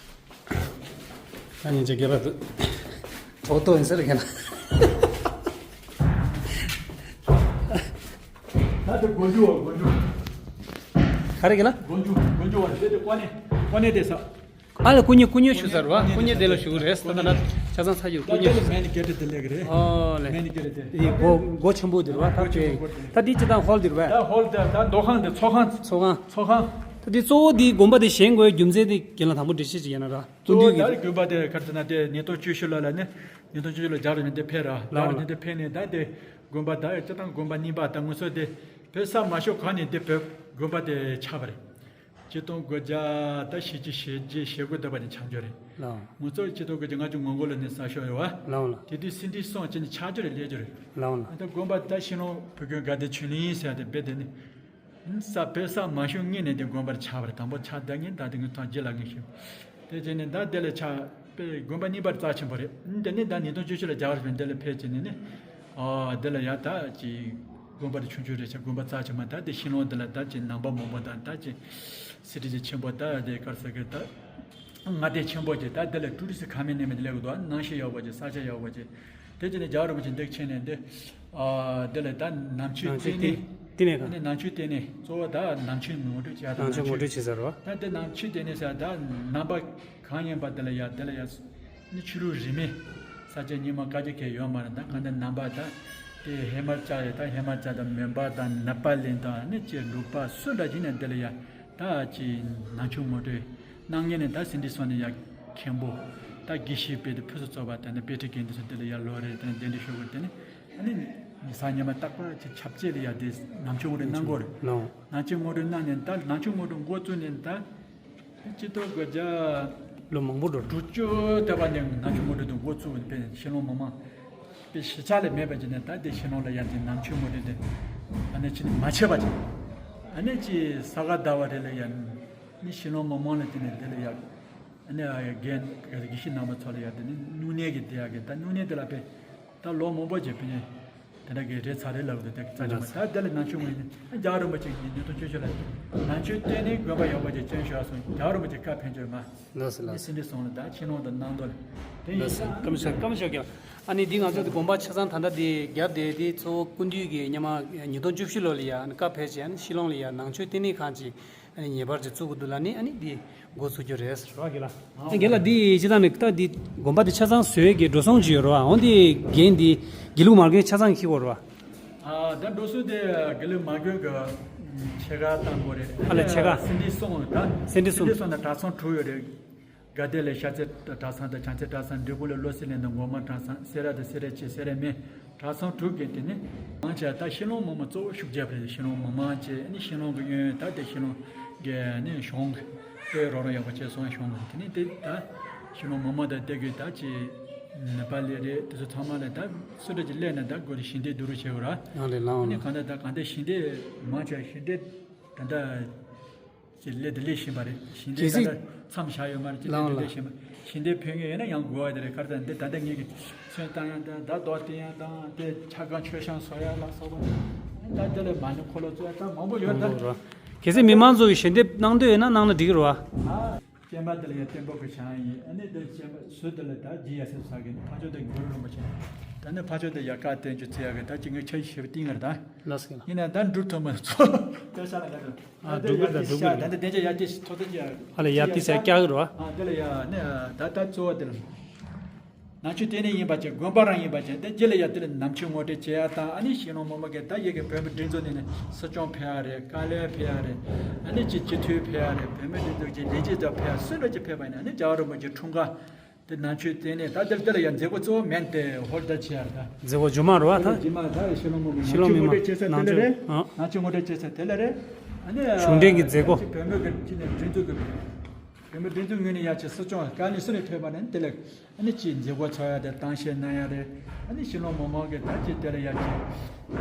ད་ཉིན་ཅིག་རྒན་ལགས་དུ་གྲོགས་ཏོ་ཡིན་ཟེར་གྱི་ན། ད་དེ་མགོ་མཇུག་བ། མགོ་མཇུག་ག་རེ་གྱི་ན། མགོ་མཇུག་མགོ་མཇུག་བ་དེ་དེ་ཀོ་ནེ་ཀོ་ནེ་དེ་ས། ཨ་ལ་སྐུ་ཉིད་སྐུ་ཉིད་ཞུ་ས་རེད་བ། སྐུ་ཉིད་དེ་ལ་ཞུ་གི་རེད། ད་ད་ཆ་ཚང་ཚར་ཡོད། སྐུ་ཉིད་ཞུ་ས། མེན་གེ་ཊི་དེ་ལེགས་རེད། ཨོ་ལེ། མེན་གེ་ཊི་དེ། དེ་སྒོ་སྒོ་ཆེན་པོ་དེ་རེད་བ། ད་དེ་ད་དེ་སྤྱི་བཏང་ཧོལ་དེ་རེད་བ། ད་ཧོལ་དེ་ད་མདོ་ཁང་དེ་ཚོགས་ཁང་། ཚོགས་ཁང་། ཚོགས་ཁང་། ད་དེ་གཙོ་བོ་དེ་དགོན་པ་དེ་བཞེངས་དགོས་རྒྱུ་མཚན་དེ་རྒན་ལགས་དང་པོ་འགྲེལ་བཤད་ཅིག་ཡིན་ན་ར། སྐུ་མདུན་གྱི། ད་དགོན་པ་དེ་ག་རེ་ཟེར་ན་དེ་ཉིས་སྟོང་བཅུ་བཞི་ལོ་ལ་ནི་ཉིས་སྟོང་བཅུ་བཞི་ལོ་རྒྱ་རུ་ནས་དེ་ཕེབས་ར། རྒྱ་རུ་ནས་དེ་ཕེབས་ནས་ད་དེ་དགོན་པ་ད་སྤྱི་བཏང་དགོན་པ་རྙིང་པ་ད་ངོ་སོ་དེ་བོད་ས་མ་ཤོར་གོང་ནས་དེ་བོད་དགོན་པ་དེ་ཆགས་པ་རེད། ཆིག་སྟོང་དགུ་བརྒྱ་ད་བཞི་བཅུ་ཞེ་བརྒྱད་ཞེ་དགུ་འདྲ་བ་ནས་ཆགས་རྒྱུ་རེད། ལགས། ང་ཚོ་ཆིག་སྟོང་དགུ་བརྒྱ་ལྔ་བཅུ་ང་དགུ་ལོ་ནས་གསར་ཤོག་ཡོད་བ། ལགས་ལགས། དེ་དུས་སེ་འབྲས་གསུམ་བྱས་ནས་ཆགས་རྒྱུ་རེད། སླེབས་རྒྱུ་རེད། ལགས་ལགས། ད་དགོན་པ་ད་ཤིང་ལོང་བོད་དགོན་དགའ་ལྡན་ཆོས་གླིང་ཟེར་ཡ་དེ་རྦད་དེ་ནི་ས་བོད་ས་མ་ཤོར་སྔོན་ནས་དེ་དགོན་པར་ཆགས་པ་རེད། དང་པོ་ཆགས་བསྡད་མཁན་ད་དེ་ངས་ཐང་རྗེས་ལ་ངས་ཤེས། དེ་བྱས་ནས་ད་དེ་ལ་ཆགས་པའི་དགོན་པ་རྙིང་པ་རྩ་ཆེན་པོ་རེད། དེ་ནས་ད་ཉིས་སྟོང་བཅུ་བཞི་ལ་རྒྱ་གར་ཕེབས། དེ་ལ་ཕེབས་བྱས་ནས་ནི། ཨ་དེ་ལ་ཡ་ད་ཅིག་དགོན་པ་དེ་ཆུང་ཆུང་རེད་ཤག་དགོན་པ་རྩ་ཆེན་མ། ད་དེ་ཤིང་ལོང་དེ་ལ་ད་ཅིག་ནང་པ་མང་པོ་དང་ད་ཅིག་སེ་འབྲས་ཆེན་པོ་ད་དེ་ག་རེ་ཟེར་གི་ད་མངའ་སྡེ་ཆེན་པོ་ཅིག་ད་དེ་ལ་ཊུ་རི་སི་ཁ་མེད་ནས་མེད་དེ་སླེབས་གི་འདུག་གནམ་གཤིས་ཡག་པོ་ཅིག་ས་ཆ་ཡག་པོ་ཅིག་དེ་བྱས་ནས་རྒྱལ་བ་རིན་པོ་ཆེ་འདི་ཕྱིན་ནས་འདི། ཨ་དེ་ལ་ད་ནང་ཆོས་ནང་ཆོས་ལྟེ་ལྟེ་ལྟེ་གནས་ཁང་། ནང་ཆོས་ལྟེ་གནས་གཙོ་བོ་ད་ནང་ཆོས་ངོ་སྤྲོད་བྱེད་ཡ་དང་། ནང་ཆོས་ངོ་སྤྲོད་བྱེད་ས་རེད་བ། ད་དེ་ནང་ཆོས་ལྟེ་གནས་ཟེར་ད་ནང་པ་གང་ཡིན་པ་དེ་ལ་ཡ་དེ་ལ་ཡ་ནི་ཆོས་ལུགས་རིས་མེད་ས་ཆ་རྙིང་མ་དཀར་རྒྱ་གས་ཡོད་མ་རེད། ད་གང་ལྟར་ནང་པ་ད་དེ་ཧི་མ་ཅལ་རེད། ད་ཧི་མ་ཅལ་དང་མོན་པ་དང་ནེ་པ་ལི་དང་ནི་ཅེ་འབྲུག་པ་སུ་འདྲ་ཡིན་ནའི་དེ་ལ་ཡ་ད་ཅི་ནང་ཆོས་ངོ་སྤྲོད་གནང་མཁན་ནི་ད་སེ་འབྲས་གསུམ་ནས་ཡ་མཁན་པོ་ད་དགེ་བཤེས་དཔེ་དེ་ཕུན་སུམ་ཚོགས་པ་དང་ནི་དཔེ་ཁྲིད་མཁན་དེ་ཚོ་དེ་ལ་ཡ་ལོ་རེ་དང་གདན་འདྲེན་ཞུ་དགོས། དེ་ནི་ཨ་ནི་གཟའ་ཉི་མ་རྟག་པར་ཅིག་ཆབ་ཅེ་ལ་ཡ་དེ་ནང་ཆོས་ངོ་སྤྲོད་གནང་དགོས་རེད། ལགས། ནང་ཆོས་ངོ་སྤྲོད་གནང་ནས་ད་ནང་ཆོས་ངོ་སྤྲོད་འགོ་བཙུགས་ནས་ད་སྤྱི་ལོ་དགུ་བརྒྱ་ལོ་མང་པོ་འགྲོ། དྲུག་ཅུ་དེ་བ་ནས་ནང་ཆོས་ངོ་སྤྲོད་དུ་འགོ་བཙུགས་པའི་ཤིང་ལོང་མི་མང་པའི་གཞིས་ཆགས་ལས་མེད་པ་ཅིག་ནས་ད་དེ་ཤིང་ལོང་ལ་ཡ་དེ་ནང་ཆོས་ངོ་སྤྲོད་དེ་ཨ་ནི་ཅི་ནས་མ་བྱས་པ་ཅིག་ཨ་ནི་ཅི་ས་ག་ཟླ་བ་རེ་ལ་ཡ་ནི་ཤིང་ལོང་མི་མང་ལ་དེ་ནས་དེ་ལ་ཡ་ཨ་ནི་རྒན་དགེ་བཤེས་རྣམ་པ་ཚོ་ལ་ཡ་དེ་ནི་སྨྱུང་གནས་ཀྱི་དེ་ཡ་གི་ད་སྨྱུང་གནས་དེ་ལ་དཔེ། ད་ལོ་མང་པོ་ཅིག་ཕེབས་ནས་དེ་འདྲ་གི་རེད་ཚར་རེད་ལབ་འདུག་དེ་རྩ་ཆེན་པོ་ད་དེ་ལ་ནང་ཆོས་ངོས་ནས་རྒྱལ་བ་རིན་པོ་ཆེ་གིས་ཉིས་སྟོང་བཅུ་བཞི་ལ་ནང་ཆོས་ལྟེ་གནས་དགོན་པ་ཡག་པོ་ཅིག་བསྐྲུན་ཤོག་གསུངས། རྒྱལ་བ་རིན་པོ་ཆེ་བཀའ་ཕེབས་བྱུང་མ། ལགས་སོ་ལགས་སོ། སེ་འབྲས་གསུམ་ལ་ད་ཕྱི་ནང་དང་ནང་དུ་དེ་ཡིན་ལགས་སོ། ས་བཀའ་མོལ་ཞུ། བཀའ་མོལ་ཞུ་རྒན། ཨ་ནི་འདི་ང་ཚོ་དེ་དགོན་པ་ཆ་ཚང་ད་ལྟ་དེ་རྒྱབ་དེ་དེ་གཙོ་བོ་སྐུ་མདུན་གྱིས་སྔོན་མ་ཉིས་སྟོང་བཅུ་བཞི་ལོ་ལ་ཡ་ཨ་ནི་བཀའ་ཕེབས་བྱས་ཨ་ནི་ཤིང་ལོང་ལ་ཡ་ནང་ཆོས་ལྟེ་གནས་ཁང་ཅིག་ཨ་ནི་ངེས་པར་དུ་བཙུགས་དགོས་འདུག་ལབ་ནས་ཨ་ནི་འདི་འགོ་ཚུགས་རྒྱུ་རེད་ཟེར་བ་གི་ལ། རྒན་ལགས་འདི་སྤྱིར་བཏང་ནས་ད་འདི་དགོན་པ་འདི་ཆ་ཚང་བཟོ་ཡས་ཀྱི་འགྲོ་སོང་ཅིག་ཡོད་རེད་བ། འོན་ཏེ་རྒན་འདི་དགེ་ལུགས་མ་དགོན་ཆ་ཚང་འཁྱེར་དགོས་རེད་བ། ཨ་ད་འགྲོ་སོང་དེ་དགེ་ལུགས་མ་དགོན་གྱི་ཕྱེད་ཀ་བཏང་དགོས་རེད། ཨ་ལས་ཕྱེད་ཀ། སེ་འབྲས་གསུམ་ད། སེ་འབྲས་གསུམ། སེ་འབྲས་གསུམ་དང་གྲྭ་ཚང་དྲུག་ཡོད་རེད། དགའ་ལྡན་ལ་ཤར་རྩེ་གྲྭ་ཚང་དང་བྱང་རྩེ་གྲྭ་ཚང་། འབྲས་སྤུངས་ལ་བློ་གསལ་གླིང་དང་འགོག་མ་གྲྭ་ཚང་། སེ་ར་དང་སེ་ར་བྱེས་སེ་ར་སྨད་གྲྭ་ཚང་དྲུག་གི་དེ་ནི་མང་ཆེ་ད་ཤིང་ལོང་མི་མང་གཙོ་བོ་ཤུགས་རྒྱབ་རེད། ཤིང་ལོང་མི་མང་བྱས་ནི་ཤིང་ལོང་གི་གཡོན་ད་དེ་ཤིང་ལོང་གི་ནི་གཞུང་གི་དཔེ་རོགས་རམ་ཡག་པོ་བྱས་སོང་། གཞུང་གི་དེ་ནི་དེ་ད་ཤིང་ལོང་མི་མང་དང་དེ་གི་ད་ཅི་ནེ་པ་ལི་རེད། དེ་ཚོ་ཚང་མ་ལ་ད་སུ་འདྲ་ཅིག་སླེབས་ན་ད་སྒོ་རེ་ཞལ་འདེབས་བསྡུ་རུབ་བྱེད་དགོས་ར། ཡང་རེད་ལའང་ནི་རེད། གང་ལྟར་ད་གང་ལྟར་ཞལ་འདེབས་མང་ཆེ་ཞལ་འདེབས་ད་ལྟ། ཅེས་སླེབས་དེ་སླེབས་བཞིན་པ་རེད། ཞལ་འདེབས་གལ་སྲིད་ད་ལྟ་མཚམས་བཞག་ཡོད་མ་རེད། ཅེས་ལའང་སླེབས་དེ་ལ་སླེབས་བཞིན་པ། ཞལ་འདེབས་ཕུལ་མཁན་ཡོད་ན་ཡང་དགོས་པ་དེ་རེད། ག་རེ་ཟེར་ན་འདི་ད་ལྟ་ངེད་ཀྱི་ཚོན་བཏང་ཡང་བཏང་། ད་རྡོ་བཏིང་ཡང་བཏང་། དེ་ཆ་ག་མཆོད་བཤམས་བཟོ་ཡ་ལ་སོགས་པ། ད་དེ་ལ་མ་ཎི་འཁོར་ལོ་བཙུགས་ཡ་ད་མང་པོ་ཡོད་ད། མང་པོ་རེད། གལ་སྲིད་མི་མང་ཚོ་གིས་ཞལ་འདེབས་གནང་འདོད་ཡོད་ན་གནང་ན་འགྲིག་གི་རེད་བ། ཨ། སྤྱན་མ་དེ་ལ་ཡ་བསྟན་པ་གི་བྱང་ཡིན། ཨ་ནི་འདི་སྤྱན་མ་ཟུར་དེ་ལ་ད་རྗེ་ཡབ་སྲས་ཚོགས་ཀྱི་ཕ་ཕྱོགས་དེ་གུ་རུ་རིན་པོ་ཆེ། ད་ནི་ཕ་ཕྱོགས་དེ་ཡ་བཀའ་བསྟན་བཅོས་བྱེད་ཡ་གི་ད་ཅི་ངས་ཆ་ཞིབ་བསྟན་གི་རེད་ད། ལགས་སོ། ཡིན་ན་ད་འབྲུ་ཐོག་མ་ཚོ་དཔེ་ཆ་ལ་ག་ཚོད། ཨ་འབྲུ་གུ་དང་འབྲུ་གུ་ད་ལྟ་བདེ་འཇགས་ཡར་ཏེ་ཐོག་ཏེ་ཅི་ཨ་ལ་ཡར་ཏེ་ཟེར་སྐྱག་གི་རོ། ཨ་དེ་ལ་ཡ་ནི་ད་ད་གཙོ་བོ་དེ་ལ་ནང་ཆོས་ལྟེ་གནས་ཡིན་པ་ཅན། དགོན་པ་རང་ཡིན་པ་ཅན། དེ་རྗེས་ལ་ཡ་དེ་ལ་ནང་ཆོས་ངོ་སྤྲོད་བྱེད་ཡ་དང་། ཨ་ནི་ཤིང་ལོང་མི་མང་གི་ད་ཡ་གི་བོད་མི་སྒྲིག་འཛུགས་ནས་ནི་སྲིད་སྐྱོང་ཕེབས་ཡ་རེད། བཀའ་བློན་ཕེབས་ཡ་རེད། ཨ་ནི་ཅི་སྤྱི་འཐུས་ཕེབས་ཡ་རེད། བོད་མི་སྒྲིག་འཛུགས་ཀྱི་ལས་བྱེད་དག་ཕེབས་ཡ་སུ་འདྲ་ཅིག་ཕེབས་པ་ཡིན་ན་ཨ་ནི་རྒྱལ་བ་རིན་པོ་ཆེའི་འཁྲུངས་སྐར། དེ་ནང་ཆོས་ལྟེ་གནས་ད་དེར་དེ་ལ་ཡང་མཛད་སྒོ་གཙོ་བོ་མེན་ཏེ་ཧོལ་ད་ཆེ་ཡར་ད། མཛད་སྒོ་རྗེས་མ་རེད་བ་ད། རྗེས་མ་ད་ཤིང་ལོང་མི་མང་ཤིང་ལོང་མི་མང་ནང་ཆོས་ངོ་སྤྲོད་བྱེད་ས་དེ་ལ་རེད། ནང་ཆོས་ངོ་སྤྲོད་བྱེད་ས་དེ་ལ་རེད། ཨ་ནི་གཞུང་འབྲེལ་གྱི་མཛད་སྒོ། ཅི་བོད་མི་གི་ཅི་ནས་སྒྲིག་འཛུགས་ཀྱི་ བོད་མི་སྒྲིག་འཛུགས་ངོས་ནས་ཡ་ཅིག་སྲིད་སྐྱོང་དཀའ་ལས་སུ་ནས་ཐོབ་པ་ནི་དེ་ལ་ཨ་ནི་ཅིག་མཛད་སྒོ་ཚོགས་ཡ་དེ་གཏམ་བཤད་གནང་ཡ་རེད། ཨ་ནི་ཤི་ལོང་མི་མང་གི་ད་ཅིག་དེ་ལ་ཡ་ཅིག་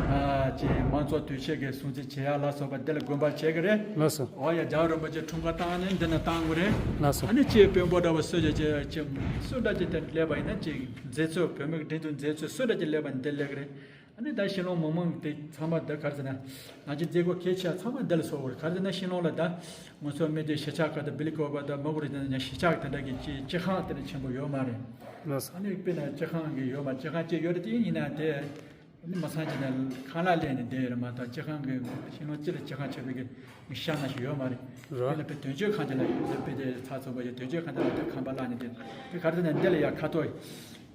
ཨ་ཅིག་མང་གཙོ་དུས་ཆེན་གྱི་སྲུང་བརྩི་བྱེད་ཡ་ལ་སོགས་པ་དེ་ལ་དགོངས་པ་བཞེས་གི་རེད། ལགས་སོ། འོ་ཡ་རྒྱལ་བ་རིན་པོ་ཆེ་འཁྲུངས་སྐར་བཏང་ནས་འདི་ན་བཏང་དགོས་རེད། ལགས་སོ། ཨ་ནི་ཅིག་དཔོན་པོ་འདྲ་བོ་སུ་ཡ་ཅིག་ཅིག་སུ་འདྲ་ཅིག་དེ་སླེབས་པ་ཡིན་ན་ཅིག་མཛད་ཚུལ་བོད་མི་གི་སྒྲིག་འཛུགས་མཛད་ཚུལ་སུ་འདྲ་ཅིག་སླེབས་པ་ཡིན་ན་དེ་སླེབས་གི་རེད། ཨ་ནི་ད་ཤི་ལོང་མི་མང་དེ་ཚང་མ་འདི་ག་རེ་ཟེར་ན། ང་ཚོའི་མཛད་སྒོ་གལ་ཆེ་ཚང་མ་འདི་ལ་སོགས་པ་རེད། ག་རེ་ཟེར་ན་ཤི་ལོང་ལ་ད་ང་ཚོ་མི་དེ་གཞིས་ཆགས་ཁག་དང་སྦེལ་ཀོབ་དང་མ་ཀུ་རེ་དང་གཞིས་ཆགས་དེ་འདྲ་གི་སྤྱི་སྤྱི་ཁང་དེ་འདྲ་ཆེན་པོ་ཡོད་མ་རེད། ལགས་སོ། ཨ་ནི་དཔེར་ན་སྤྱི་ཁང་གི་ཡོད་མ་སྤྱི་ཁང་གཅིག་ཡོད་རེད་དེ་ཡིན་ན་དེ་ཨ་ནི་མ་སང་ཅི་ན་ཁང་གླ་ལེན་ནས་བསྡད་ཡོད་རེད་མ་གཏོགས་སྤྱི་ཁང་གི་ཤི་ལོང་སྤྱི་ལ་སྤྱི་ཁང་ཆེ་བའི་གི་ཤ་ན་ཞིག་ཡོད་མ་རེད། རོ། དཔེར་ན་དཔེ་དོན་གཅོད་ཁང་ཆེན་ལ་དཔེ་དེ་ཚགས་ཚུད་པ་ཡོད་དོན་གཅོད་ཁང་ཆེན་ལ་དེ་ཁང་པ་གླ་ནས་བསྡད་དེ་ག་རེ་ཟེར་ན་འདི་ལ་ཡ་ཁ་ཐོག་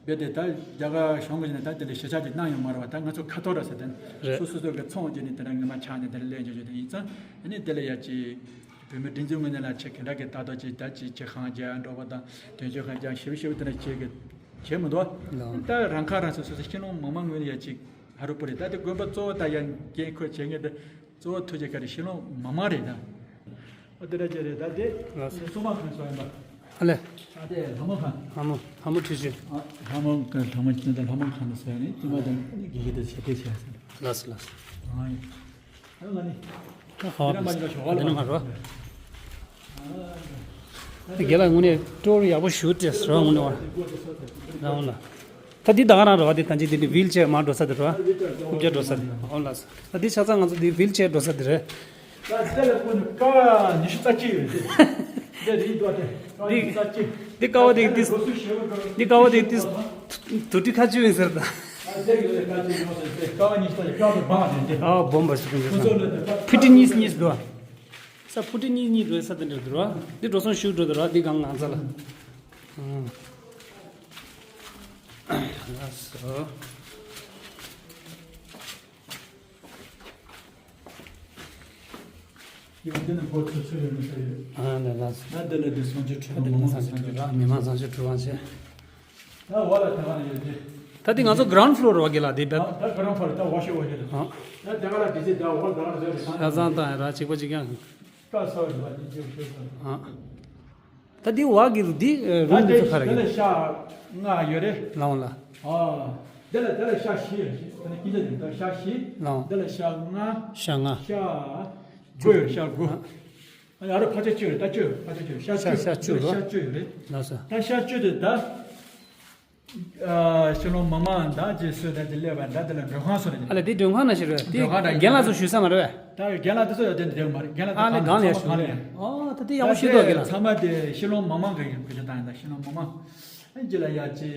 རྦད་དེ་ད་རྒྱ་གར་གཞུང་གིས་ནི་ད་དེ་ལ་ཞིབ་ཆ་ཅིག་གནང་ཡོད་མ་རེད་བ། ད་ང་ཚོ་ཁ་ཐོར་ར་ཟེར་དེ་རེད། སོ་སོ་སོ་གི་ཚོང་བྱས་ནས་དེ་འདྲ་ངོ་མ་ཆགས་ནས་དེ་འདྲ་ལས་འཇོག་བྱས་དེ་ཡིན་ཙང་ཨ་ནི་དེ་ལ་ཡ་ཅིག་བོད་མི་སྒྲིག་འཛུགས་ངོས་ནས་ལ་ཆེ་ག་འདྲ་གི་ད་ལྟ་ཅིག་ད་ཅིག་ཅིག་ཁང་རྒྱག་འགྲོ་བ་དང་དོན་གཅོད་ཁང་རྒྱག་ཞིབ་ཞིབ་དེ་འདྲ་བྱེད་གི་བྱེད་མི་འདུག་ལགས། ད་རང་ཁ་རང་གསོ་སོ་སོ་ཤི་ལོང་མི་མང་ངོས་ནས་ཡ་ཅིག་ཧ་རུ་པོ་རེད། ད་དེ་དགོན་པ་གཙོ་བོ་ད་ཡ་འགན་ཁུར་བྱེད་མཁན་དེ་གཙོ་བོ་ཐུགས་རྗེ་ག་རེ་ཤི་ལོང་མི་མང་རེད་ད། ཨ་དེ་འདྲ་ཅིག་རེད་ད་དེ་ལགས། སོ་མ་ཁང་སོགས་ཡིན་པ། ཨ་ལས། ཨ་དེ་ལྷ་མོ་ཁང་། ལྷ་མོ་ལྷ་མོ་ཁྲི་ཆུ། ཨ་ལྷ་མོ་ཁང་ལྷ་མོ་ཁྲི་ཆུ་ལྷ་མོ་ཁང་དུ་ཟེར་ནས་དེ་མ་དང་དགེ་རྒན་དུ་ཆེ་གེ་ཆེ་ཟེར། ལགས་སོ་ལགས་སོ། ཨ་ཡིན། ཨ་ང་ནི། ད་ཧོ་དེ་ནས་མ་ཡིན་པ་ཞོག་ལ་དེ་ནས་མ་རོ། དེ་རྒན་ལགས་དངོས་གནས་སྤྲོ་བོ་ཡག་པོ་ཞུ་སྟེ་ཟེར་བ་དངོས་གནས་བ། རང་ལ། ད་འདི་ད་ག་རང་རེད་བ། འདི་ད་ཅི་འདི་འདི་ཝིལ་ཅེར་མར་འགྲོ་ས་དེ་རེད་བ། རྐུབ་བཀྱག་འགྲོ་ས་དེ། ཨོ་ལགས་སོ། ད་འདི་ཆ་ཚང་ང་ཚོ་འདི་ཝིལ་ཅེར་འགྲོ་ས་དེ་རེད། ད་ལྟ་ལ་ཀུན་ཀ་ཉི་ཤུ་རྩ་གཅིག་ཡོད་དེ། འདི་རིག་འདུག་དེ་ཀ་ཉི་ཤུ་རྩ་གཅིག་འདི་ཀ་བ་དེ་ཏིས། འདི་ཀ་བ་དེ་ཏིས། དུ་ཏི་ཁ་ཆུ་ཡིན་ཟེར་ད། ཨ་དེ་གི་ཀ་ཆུ་ཡོད་ཟེར་དེ་ཀ་བ་ཉི་ཤུ་རྩ་གཅིག་ཀ་བ་དེ་བང་དེ་དེ། ཨ་བོམ་པ་ཞིག་ཡོད་ཁོ་ཚོ་ལ་དེ་ཀ་ཕི་ཏི་གཉིས་གཉིས་འདུག་ས་ཕུ་ཏི་གཉིས་གཉིས་འགྲོ་ས་དེ་འདྲ་འདུག་ར། འདི་འགྲོ་སོང་ཞུ་འགྲོ་འདུག་ར། འདི་གང་ང་ཚ་ལ། ཨང་། ལགས་སོ། ཡང་འདི་ནི་སྒོ་ཚུགས་ཚུགས་ཡོད་མི་ཤེས་ཡོད། ཨ་ནི་ལགས་སོ། ད་འདི་ལ་འདི་སངས་རྒྱས་གྲུབ་དཔང་། མི་མང་སངས་རྒྱས་གྲུབ་དཔང་། མི་མང་སངས་རྒྱས་གྲུབ་དཔང་བྱས། ད་འོག་ལ་དེ་ག་ནས་ཡོད་དེ། ད་འདི་ང་ཚོ་གྷི་རའུན་ཌི་ཕློར་རེད་བ་དགེ་ལགས་འདི་བེད། ཨ་ད་གྷི་རའུན་ཌི་ཕློར་ད་ཝ་ཤོ་ཝ་ཤོ་རེད། ཨ་ད་དེ་ག་ལ་དེ་ཚེ་ད་འོག་ལ་དེ་ག་ལ་ཡོད་རེད། ཤ་ཚང་དང་ར་གཅིག་པ་གཅིག་རྐྱང་། ཀ་སོ་རེད་བ་དེ་ཅིག་ཤོད་སོང་། ཨ་ད་འདི་འོག་གི་རུ་འདི་རུ་འདི་ཚོ་ག་རེ་ཡོད། དེ་ལ་ཤ་ལྔ་ཡོད་རེད། ལའོ་ལ། ཨ་དེ་ལ་དེ་ལ་ཤ་བཞི་ཡོད་རེད། ད་ནི་ཀི་ལ་དེ་ལ་ཤ་བཞི། ལའོ། དེ་ལ་ཤ་ལྔ། ཤ་ལྔ། ཤ་དགུ་ཡོད་རེད། ཤ་དགུ། ཨ། ཨ་ཡ་ར་ཕལ་ཆེར་བཅུ་རེད། ད་བཅུ་ཕལ་ཆེར་བཅུ་ཤ་ཤ་བཅུ་ཤ་བཅུ་རེད། ཤ་བཅུ་ཡོད་རེད། ལགས་སོ། ད་ཤ་བཅུ་དེ་ད་ཨ་ཤི་ལོང་མི་མང་ད་ཅེས་སུ་ད་ཅེ་སླེབས་པ་ད་དེ་ལ་མགྲོན་ཁང་སུ་རེད། ཨ་ལས་དེ་མགྲོན་ཁང་ན་ཞིག་རེད་དེ། མགྲོན་ཁང་ད་རྒན་ལགས་ཚོ་ཞུ་ས་མ་རེད་པས། ད་རྒན་ལགས་དེ་ཚོ་ཡོད་དེ་འདི་མ་རེད། རྒན་ལགས་ཨ་ལས་གང་ལས་ཚང་མ་ཞུ་གང་ལས། ཨོ་ད་དེ་ཡག་པོ་ཞུ་འདུག་རྒན་ལགས། ཚང་མ་དེ་ཤི་ལོང་མི་མང་གི་ཡིན་དགོས་ཀྱི་ད་ཡིན་ད་ཤི་ལོང་མི་མང་། ཨ་ཅི་ལ་ཡ་ཅི་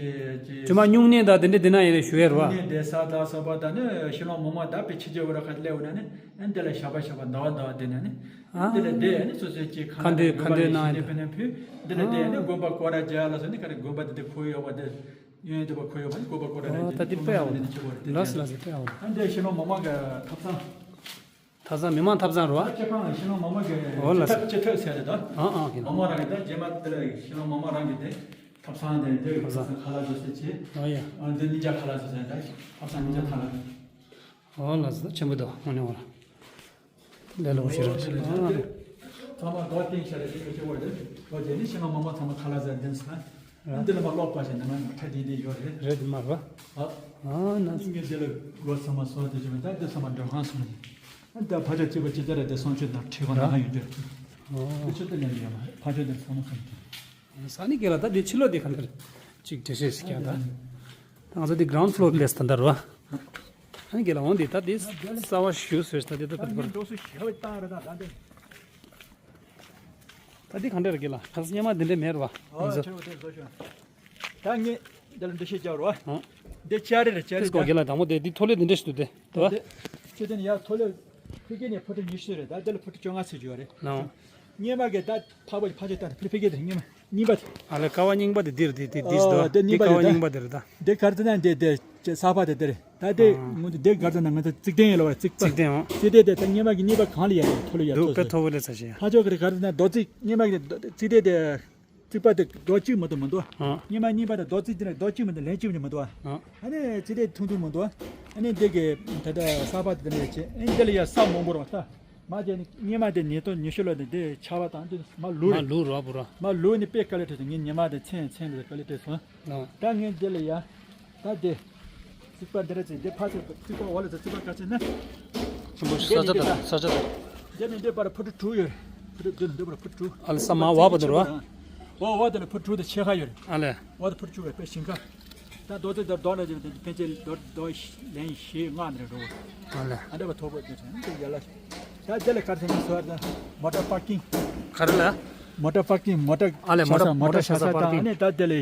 ཅི། དུ་མ་སྨྱུང་གནས་དང་དེ་འདྲ་དེ་ན་ཡིན་རེད་ཞུ་ཡ་རེད་བ། སྨྱུང་གནས་བསྡད་ས་དང་སོགས་པ་དང་ནི་ཤི་ལོང་མི་མང་ད་དཔེ་ཕྱི་རྒྱལ་བ་ར་ཁ་སླེབས་ན་ནི་ཨ་འདི་ལ་ཞག་པ་ཞག་པ་ཟླ་བ་ཟླ་བ་དེ་ན་ནི་ཨ་འདི་ལ་བསྡད་ནི་སོ་སོའི་ཅི་ཁ་ཁ་འདོན་ཁ་འདོན་གནང་ཡ་དེ་ཕན་ན་ཕུལ། འདི་ལ་བསྡད་ནི་དགོན་པ་སྐོར་ར་རྒྱག་ལ་སོ་ནི་ག་རེ་དགོན་པ་དེ་དེ་ཁོ་ཡོད་པ་དེ་གཡོན་དེ་པ་ཁོ་ཡོད་པ་ནི་དགོན་པ་སྐོར་ར་ཨོ་རྒྱག་ད་དེ་དེ་དཔེ་ཨོ་ཁོ་ན་དེ་ནི་ཆེ་བ་དེ་ལགས་སོ་ལགས་སོ་དཔེ་ཨོ། ཨ་འདི་ཤི་ལོང་མི་མང་གི་ཐབ་ཚང་། ཐབ་ཚང་མི་མང་ཐབ་ཚང་རོ། སྤྱི་ཁང་ལ་ཤི་ལོང་མི་མང་གི་ཨོ་ལགས་སོ། སྤྱི་ཐབ་སྤྱི་ཐབ་ཟེར་རེད་ད། ཨ་ཨ་གི་མི་མང་རང་གི་ད་རྗེས་མ་དེ་ལ་ཤི་ལོང་མི་མང་རང་གི་དེ་ཐབ་ཚང་དེ་འདི་ཐབ་ཚང་ཁ་ལག་བཟོ་ས་བྱས། ཨོ་ཡ། ཨ་འདི་གཉིས་ཆ་ཁ་ལག་བཟོ་ས་ད་ཐབ་ཚང་གཉིས་ཆ་ཁ་ལག་ཨོ་ལགས་སོ་ཆེན་པོ་འདུག་དངོས་གནས་འོ་ལ། ལས་སླ་པོ་ཞིག་རེད། ཨ་ཚང་མ་རྡོ་བཏིང་བྱས་རེད་དེ་ཆེ་བ་རེད། ལོ་རྗེས་ནི་ཤི་ལོང་མི་མང་ཚང་མ་ཁ་ལག་ཟ་འདི་ས། འདི་ལ་མ་ཀློག་པ་ཞིག་ནི་མ་ཁྲ་དེ་འདི་ཡོད་རེད། རེད་དེ་མ་རེད་པ། ཨ། ཨ་ན། ངས་འདི་ལ་སྒོ་ཚང་མ་སོང་དེ་བྱས་མ་ད་འདི་ཚང་མ་མགྲོན་ཁང་སོང་ནས། ད་ཕ་ཆོས་གཅིག་པ་ཅི་ལྟར་རེད་དེ་གསུང་ཆོས་དང་ཁྲིད་པ་ནང་ཡོད་རྒྱུ་རེད། ཨོ། འདི་ཆོས་དེ་ནས་ཡོད་མ་རེད། ཕ་ཆོས་དེ་ཚང་མ་སོང་རྒྱུ། ས་ནི་ག་ལ་ད་འདི་ཕྱི་ལོགས་དེ་ག་འདྲ་རེད། གཅིག་འགྲེལ་བཤད་ཞིག་ཀྱང་ད། ད་ང་ཚོ་འདི་གྷི་རའུན་ཌི་ཕློར་སླེབས་ད་འདྲ་རེད་པ། ཨ་ནི་ག་ལ་འོང་འདི་ད་འདི་གསར་པ་ཞུ་ཟེར་ད་འདི་ད་ད་འདི་པར། འགྲོ་སུ་ཞེ་བའི་བཏང་རེད་ད་ད་འདི། ད་འདི་གང་འདྲ་རེད་གི་ལ་ཁ་སང་སྔོན་མ་འདི་འདྲ་མེད་རེད་པ། ཨོ་ང་ཚོ་ཆེ་བོ་དེ་བཟོ་ཤོག་ད་ངས་འདི་ལ་འདི་ཤེས་རྒྱག་རོགས། ཨོ། འདི་ཅ་རེ་རེད་ཅ་རེ། ཏིས་གོ་གི་ལ་དང་པོ་དེ་འདི་ཐོ་ལེ་འདི་འདྲ་ཞིག་འདུག་དེ་འདུག་པ། ཁྱོད་དེ་ནི་ཡར་ཐོ་ལེ་ཕི་གེ་ནས་ཕུ་ཏུ་ཉི་ཤུ་རེད་ད་འདི་ལ་ཕུ་ཏུ་བཅོ་ལྔ་ཚོད་ཅིག་ཡོད་རེད། ཨོ། སྔོན་མ་གི་ད་ཕག་པ་ཕ་ཆོས་ད་ཕི་ཕི་གེ་དེ་རྙིང་མ་རྙིང་པ་དེ། ཨ་ལེ་ཀ་བ་རྙིང་པ་དེ་འདི་རེད་དེ་དེ་འདི་ཞིག་འདུག་པ། འདི་རྙིང་པ་དེ་ཀ་བ་རྙིང་པ་དེ་རེད་ད། འདི་གར་དེ་ན་འདི་དེ་ས་ཕ་དེ་དེ་རེད། ད་དེ་ཨ་ངོ་དེ་དེ་གར་དེ་ན་ང་ཚོ་རྩིག་གདན་ཡོད་ལ་བ་རྩིག་པ། རྩིག་གདན་འོ། རྩིག་གདན་དེ་ད་སྔོན་མ་གི་རྙིང་པ་གང་ལ་ཡ་ཐོ་ལེ་ཡ་འདུག་ཐོ་དཔེ་ཚོ་མཐོ་པོ་ལས་ཚ་ཞེ། ཕ་ཆོས་གི་གར་དེ་ན་རྡོ་རྩིག་སྔོན་མ་གི་རྩིག་གདན་དེ། རྩིག་པ་དེ་རྡོ་གཅིག་མ་གཏོགས་མི་འདུག་ཨ། སྔོན་མ་རྙིང་པ་དང་རྡོ་རྩིག་དེ་ནས་རྡོ་གཅིག་མ་གཏོགས་ལན་གཅིག་མ་གཏོགས་མི་འདུག་ཨ། ཨ་ནི་རྩིག་དེ་ཐུང་ཐུང་མ་གཏོགས། ཨ་ནི་འདི་གི་ད་ལྟ་ས་ཕ་དེ་འདྲ་བྱས། ཨ་ནི་འདི་ལ་ཡ་ས་མང་པོ་རེད་པ་ད། མ་དེ་ནི་སྔོན་མ་དེ་ཉིས་སྟོང་ཉི་ཤུ་ལོ་དེ་དེ་ཆར་པ་དང་དེ་མ་ལུག་མ་རེད། ལུག་རོ་བུ་རོ། མ་ལུག་ནི་དཔེ་དཀའ་ལས་ཁྲོད་དུ་ངས་ཉི་མ་དེ་མཚན་མཚན་དེ་དཀའ་ལས་ཁྲོད་སོང་། ཨ། ད་ངས་འདི་ལ་ཡ། ད་དེ། རྩིག་པ་འདི་ར་ཅིག་འདི་ཕར་ཚུར་རྩིག་པ་འོག་ལ་ཚུར་རྩིག་པ་ག་ཚོད་ན། ཆེན་པོ་ས་ཆ་དང་ས་ཆ་དང་། འདི་ནི་འདི་བར་ཕུ་ཁྲུ་དྲུག་ཡོད། ཕུ་ཁྲུ་འདི་ནི་འདི་བར་ཕུ་ཁྲུ་དྲུག་ཨ་ལ་ས་མ་བ་བ་དུ་རོ། འོ་འོ་དེ་ལ་ཕུ་ཁྲུ་དྲུག་དེ་ཕྱེད་ཀ་ཡོད་རེད། ཨ་ལས། འོ་དེ་ཕུ་ཁྲུ་དྲུག་གི་དཔེ་ཞིང་ཁ། ད་རྡོ་རྩེ་དར་རྡོ་ལ་ཅིག་ཕན་ཆད་རྡོ་རྡོ་ལན་བཞི་ལྔ་ནས་འགྲོ། ཨ་ལས། ཨ་འདྲ་བ་མཐོ་པོ་དེ་དྲན་དེ་ཡ་ལ། ད་དེ་ལ་གར་སེང་གི་སོ་ད་མོ་ཊ་པར་ཀིང་། ག་རེ་ལ། མོ་ཊ་པར་ཀིང་མོ་ཊ། ཨ་ལས། མོ་ཊ་ཤ་ས་མོ་ཊ་ཤ་ས་པར་ཀིང་། ཨ་ནི་ད་དེ་ལ།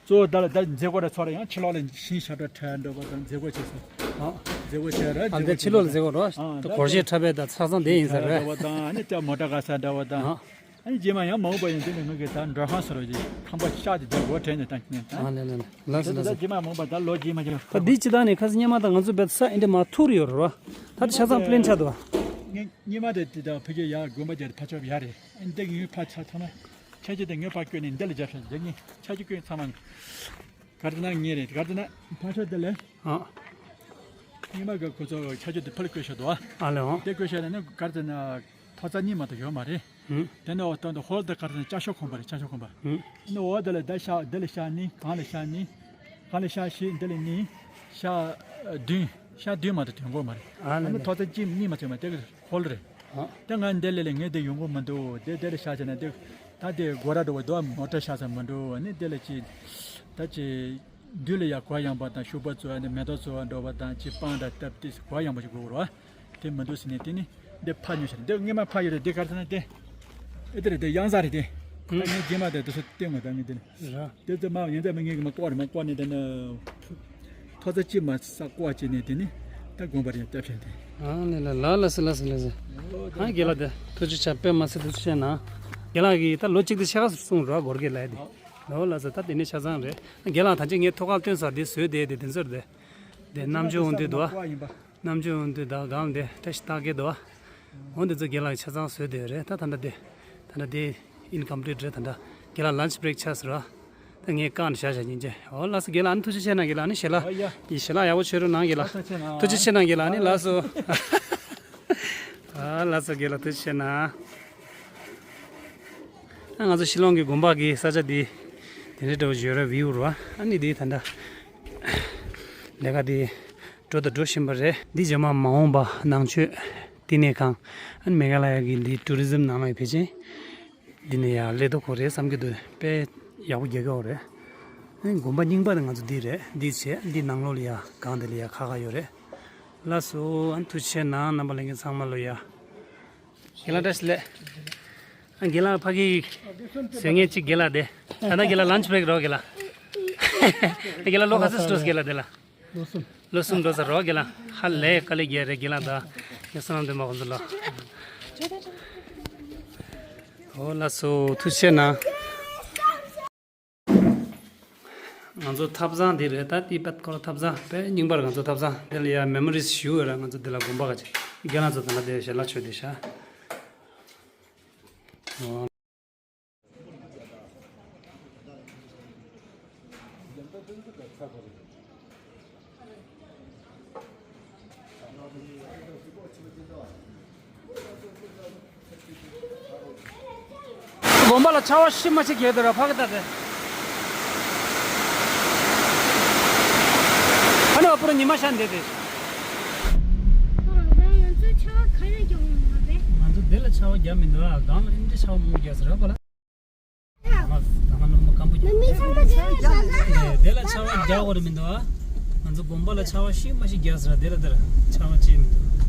གཙོ་བོ་ད་ལ་ད་མཛེས་སྒོ་ར་ཚོ་ར་ཡང་ཕྱི་ལོགས་ལ་ཤིང་ཤ་ཏྲ་ཁྲ་འདྲ་བ་དང་མཛེས་སྒོ་བྱེད་སོ། ཨ། མཛེས་སྒོ་བྱེད་ར་ཨ་མཛེས་སྒོ་འདི་ཕྱི་ལོགས་ལ་མཛེས་སྒོ་རོ། ཨ་ད་སྒོར་གཞས་འཁྲབ་པའི་ད་ཆ་ཚང་དེ་ཡིན་ས་རེད། འདྲ་བ་དང་ཨ་ནི་ད་མོ་ཊ་ག་ས་འདྲ་བ་དང་། ཨ། ཨ་ནི་རྗེས་མ་ཡང་མང་པོ་ཡོང་དུས་ནས་ངོས་ཀྱི་ད་མགྲོན་ཁང་སོ་ར་ཡི་ཁང་པ་ཤག་ཅིག་དེ་སྒོ་དྲན་ནས་བཏང་གི་ནས་ད། ཨ་ལེ་ལེ་ལེ། ལགས་སོ་ལགས་སོ། རྗེས་མ་མང་པོ་ད་ལོ་རྗེས་མ་ཅིག་ད་འདི་ཅི་ད་ནས་ཁ་སང་སྙེ་མ་དང་ང་ཚོ་བེད་ས་ཨིན་དྲ་མ་ཐུར་ཡོད་རེད་བ། ད་དེ་ཆ་ཚང་པླེན་ཆགས་འདུག་བ། སྙེ་མ་དེ་དེ་ད་ཕ་གི་ཡ་དགོན་པ་རྒྱ་ཕ་ཆོབ་ཡ་རེད། ཨ་འདི་གི་ངོས་ཕ་ཆ་ཚང་མ། ཆ་ཅི་དེ་ངོས་ཕ་བསྐྱོད་ནས་འདི་ལ་རྒྱབ་ཤག་འདི་གཉིས་ཆ་ཅི་བསྐྱོད་ཚང་མ། གར་དེ་ན་ངེས་རེད་གར་དེ་ན་ཕ་ཆོབ་དེ་ལས། ཨ། སྙེ་མ་གི་ཁོ་ཚོ་ཆ་ཅི་དེ་ཕ་ལ་བསྐྱོད་ཤག་འདུག་བ། ཨ་ལེ་ཨོ། དེ་བསྐྱོད་ཤག་ན་ནི་གར་དེ་ན། ཐོག་རྩེག་གཉིས་མ་གཏོགས་ཡོད་མ་རེད། ཧུམ། དེ་ནས་འོ་སྟོན་དུ་ཧོལ་དུ་གར་དང་ཅ་ཤོག་ཁང་པ་རེད་ཅ་ཤོག་ཁང་པ། ཧུམ། ནི་འོ་དེ་ལ་ད་ཤག་འདི་ལ་ཤག་གཉིས་གང་ལ་ཤག་གཉིས། གང་ལ་ཤག་བཞི་འདི་ལ་གཉིས། ཤག་བདུན། ཤག་བདུན་མ་གཏོགས་དོན་གོ་མ་རེད། ཨ་ནི་ནི་ཐོག་རྩེག་གཅིག་གཉིས་མ་ཚོད་མ་དེ་གི་ཧོལ་རེད། ཨ། དེ་ང་འདི་ལ་ལས་ངས་དེ་ཡོང་གོ་མི་འདུག་དེ་དེ་ལ་ཤག་བྱས་ན་དེ་ད་དེ་སྒོ་ར་འགྲོ་བ་འདུག་མོ་ཊ་ཤག་ས་མི་འགྲོ་ནི་དེ་ལ་ཅི། ད་ཅི། མདུན་ལ་ཡ་གོ་ཡངས་པ་དང་ཤུག་པ་བཙོ་བ་ནི་མེ་ཏོག་བཙོ་བ་འགྲོ་བ་དང་ཅི་སྤང་དང་སྟབས་བདེ་གོ་ཡངས་པ་ཞིག་དགོས་རོ། དེ་མི་འདུག་ཟེར་ནས་དེ་ནི་འདི་ཕ་ཉོ་ཤར་འདི་སྔོན་མ་ཕ་ཡོད་རེད་འདི་གར་ཟེར་ན་དེ། ཨེ་དེ་རེད་དེ་གཡང་གཟར་རེད་དེ། ཨུ། ད་ངས་རྗེས་མ་དེ་དུ་སུ་སྟེང་མ་ད་ངས་དེ་ནི། ར། དེ་ཚོ་མ་ཡན་ཚད་མ་ངས་གི་མ་བཀོག་རེད་མ་བཀོག་ནས་དེ་ནི། ཐོ་ཚ་ཅི་མ་ས་བཀོག་བྱས་ནས་དེ་ནི། ད་དགོན་པ་རེད་སྟབས་ཤར་དེ། ཨ་ལེ་ལ་ལ་ལ་སི་ལ་སི་ལ་སི། ཨ་རྒན་ལགས་དེ་ཐུགས་རྗེ་ཆེ་དཔེ་མ་སྲིད་ཐུགས་རྗེ་ཆེ་གནང་། རྒན་ལགས་ཀྱིས་ད་ལོ་གཅིག་དེ་ཕྱེད་ཀ་གསུངས་རོགས་སྒོར་གྱི་ལ་དེ། ལོ་ལ་སི་ད་དེ་ནི་ཆ་ཚང་རེད། རྒན་ལགས་ད་ཅི་ངས་ཐོག་ཁར་སྟོན་ས་དེ་བཟོས་དེ་དེ་དེ་ཚོར་དེ། དེ་རྣམ་འགྱུར་འོང་དུས་དོ། རྣམ་འགྱུར་འོང་དུས་ད་གང་དེ་བཀྲ་ཤིས་རྟགས་བརྒྱད་དོ། འོང་དེ་ཚོ་རྒན་ལགས་ཆ་ཚང་བཟོས་དེ་རེད་ད་ད་ལྟ་དེ། ད་ལྟ་དེ་ཨིན་ཀམ་པི་ལིཊ་རེད་ད་ལྟ། རྒན་ལགས་ལན་ཆི་བྷི་རེག་ཆགས་སོང་ར། ད་ངས་བཀག་ནས་བཞག་བཞག་སྙིང་རྗེ། འོ་ལགས་སོ་རྒན་ལགས་ཨ་ནི་ཐུགས་རྗེ་ཆེ་གནང་རྒན་ལགས་ཨ་ནི་ཞལ་ལག་ཨ་ཡ། ཡི་ཞལ་ལག་ཡག་པོ་མཆོད་རོགས་གནང་རྒན་ལགས། ཨ་ཐུགས་རྗེ་ཆེ་གནང་རྒན་ལགས་ཨ་ནི་ལགས་སོ། ཨ་ལགས་སོ་རྒན་ལགས་ཐུགས་རྗེ་ཆེ་གནང་། ཨ་ང་ཚོ་ཤི་ལོང་གི་དགོན་པ་གི་ས་ཆ་འདི། དེ་འདྲའི་འདྲ་བོ་ཞིག་ཡོད་རེད་བིའུ་རོ། ཨ་ནི་འདི་ད་ལྟ། ལས་ཀ་འདི། འགྲོ་དང་འགྲོ་བཞིན་པ་རེད། འདི་རྗེས་མ་མ་འོངས་པ་ནང་ཆོས་བསྟི་གནས་ཁང་། ཨ་ནི་མེ་ག་ལ་ཡ་གི་འདི་ཊུ་རི་ཛིམ་ནང་ལ་ཕལ་ཆེར། འདི་ནས་ཡར་སླེབས་དོ་ཁོ་རེད་བསམ་གྱི་འདུག་དཔེ་ཡག་པོ་རྒྱག་གི་ཡོད་རེད། ཨ་ནི་དགོན་པ་རྙིང་པ་དེ་ང་ཚོ་འདི་རེད་འདི་བྱས་འདི་ནང་ལོགས་ལ་ཡ་སྒང་དེ་ལ་ཡ་ཁ་ཁ་ཡོད་རེད། ལགས་སོ་ཨ་ནི་ཐུགས་རྗེ་ཆེ་གནང་རྣམ་པ་ལྷན་རྒྱས་ཚང་མ་ལོ་ཡ། རྒན་ལགས་བཀྲ་ཤིས་བདེ་ལེགས། ཨ་རྒན་ལགས་ཕ་གི་བཟོས་མཁན་གཅིག་རྒན་ལགས་དེ། ད་ལྟ་རྒན་ལགས་ལན་ཆི་བྷི་རེག་རོགས་རྒན་ལགས། རྒན་ལགས་ལོ་ག་ཚོད་འགྲོ་སོང་རྒན་ལགས་དེ་ལ། ལོ་གསུམ། ལོ་གསུམ་འགྲོ་ས་རོགས་རྒན་ལགས་ཧ་ལས་དཀའ་ལས་རྒྱག་རེད་རྒན་ལགས་ད། ངས་བསོད་ནམས་འདོན་མ་ཁོང་ཚོ་ལ། འོ་ལགས་སོ་ཐུགས་རྗེ་ཆེ་གནང་། ང་ཚོ་ཐབ་ཚང་འདི་རེད་ད་ཏི་པད་ཁོ་ར་ཐབ་ཚང་དཔེ་རྙིང་པར་ང་ཚོ་ཐབ་ཚང་འདི་ལ་ཡ་མེ་མོ་རིས་ཞུ་ཡོད་ར་ང་ཚོ་འདི་ལ་དགོན་པ་ག་ཅིག་རྒན་ལགས་ཚོ་ད་ལ་དེ་ཞལ་ལག་མཆོད་དེ་ཤ། དགོན་པ་ལ་ཆར་པ་ཤི་མ་ཤི་རྒྱག་འདུག་ར་ཕ་གི་ལྟ་དེ། ཨ་ནི་བ་པུ་ར་ཉི་མ་ཤར་འདི་དེ། ཨ་ང་ཚོ་ཆར་པ་ག་རེ་རྒྱག་འོང་མ་རེད། ང་ཚོ་འདི་ལ་ཆར་པ་རྒྱག་མི་འདུག་ཨ་སྒང་ལ་ཨིན་འདྲ་ཆར་པ་མང་པོ་རྒྱག་ཟེར་ར་པ་ལ། ད་ང་ད་ང་ནོར་མ་སྐམ་པོ་རྒྱག་མི་ཚང་མ་དེ་ལ་ཆར་པ་རྒྱག་དགོས་རེད་མི་འདུག་ཨ། ང་ཚོ་དགོན་པ་ལ་ཆར་པ་ཤི་མ་ཤི་རྒྱག་ཟེར་ར་དེ་ལ་དེ་ལ་ཆར་པ་ཅི་མི་འདུག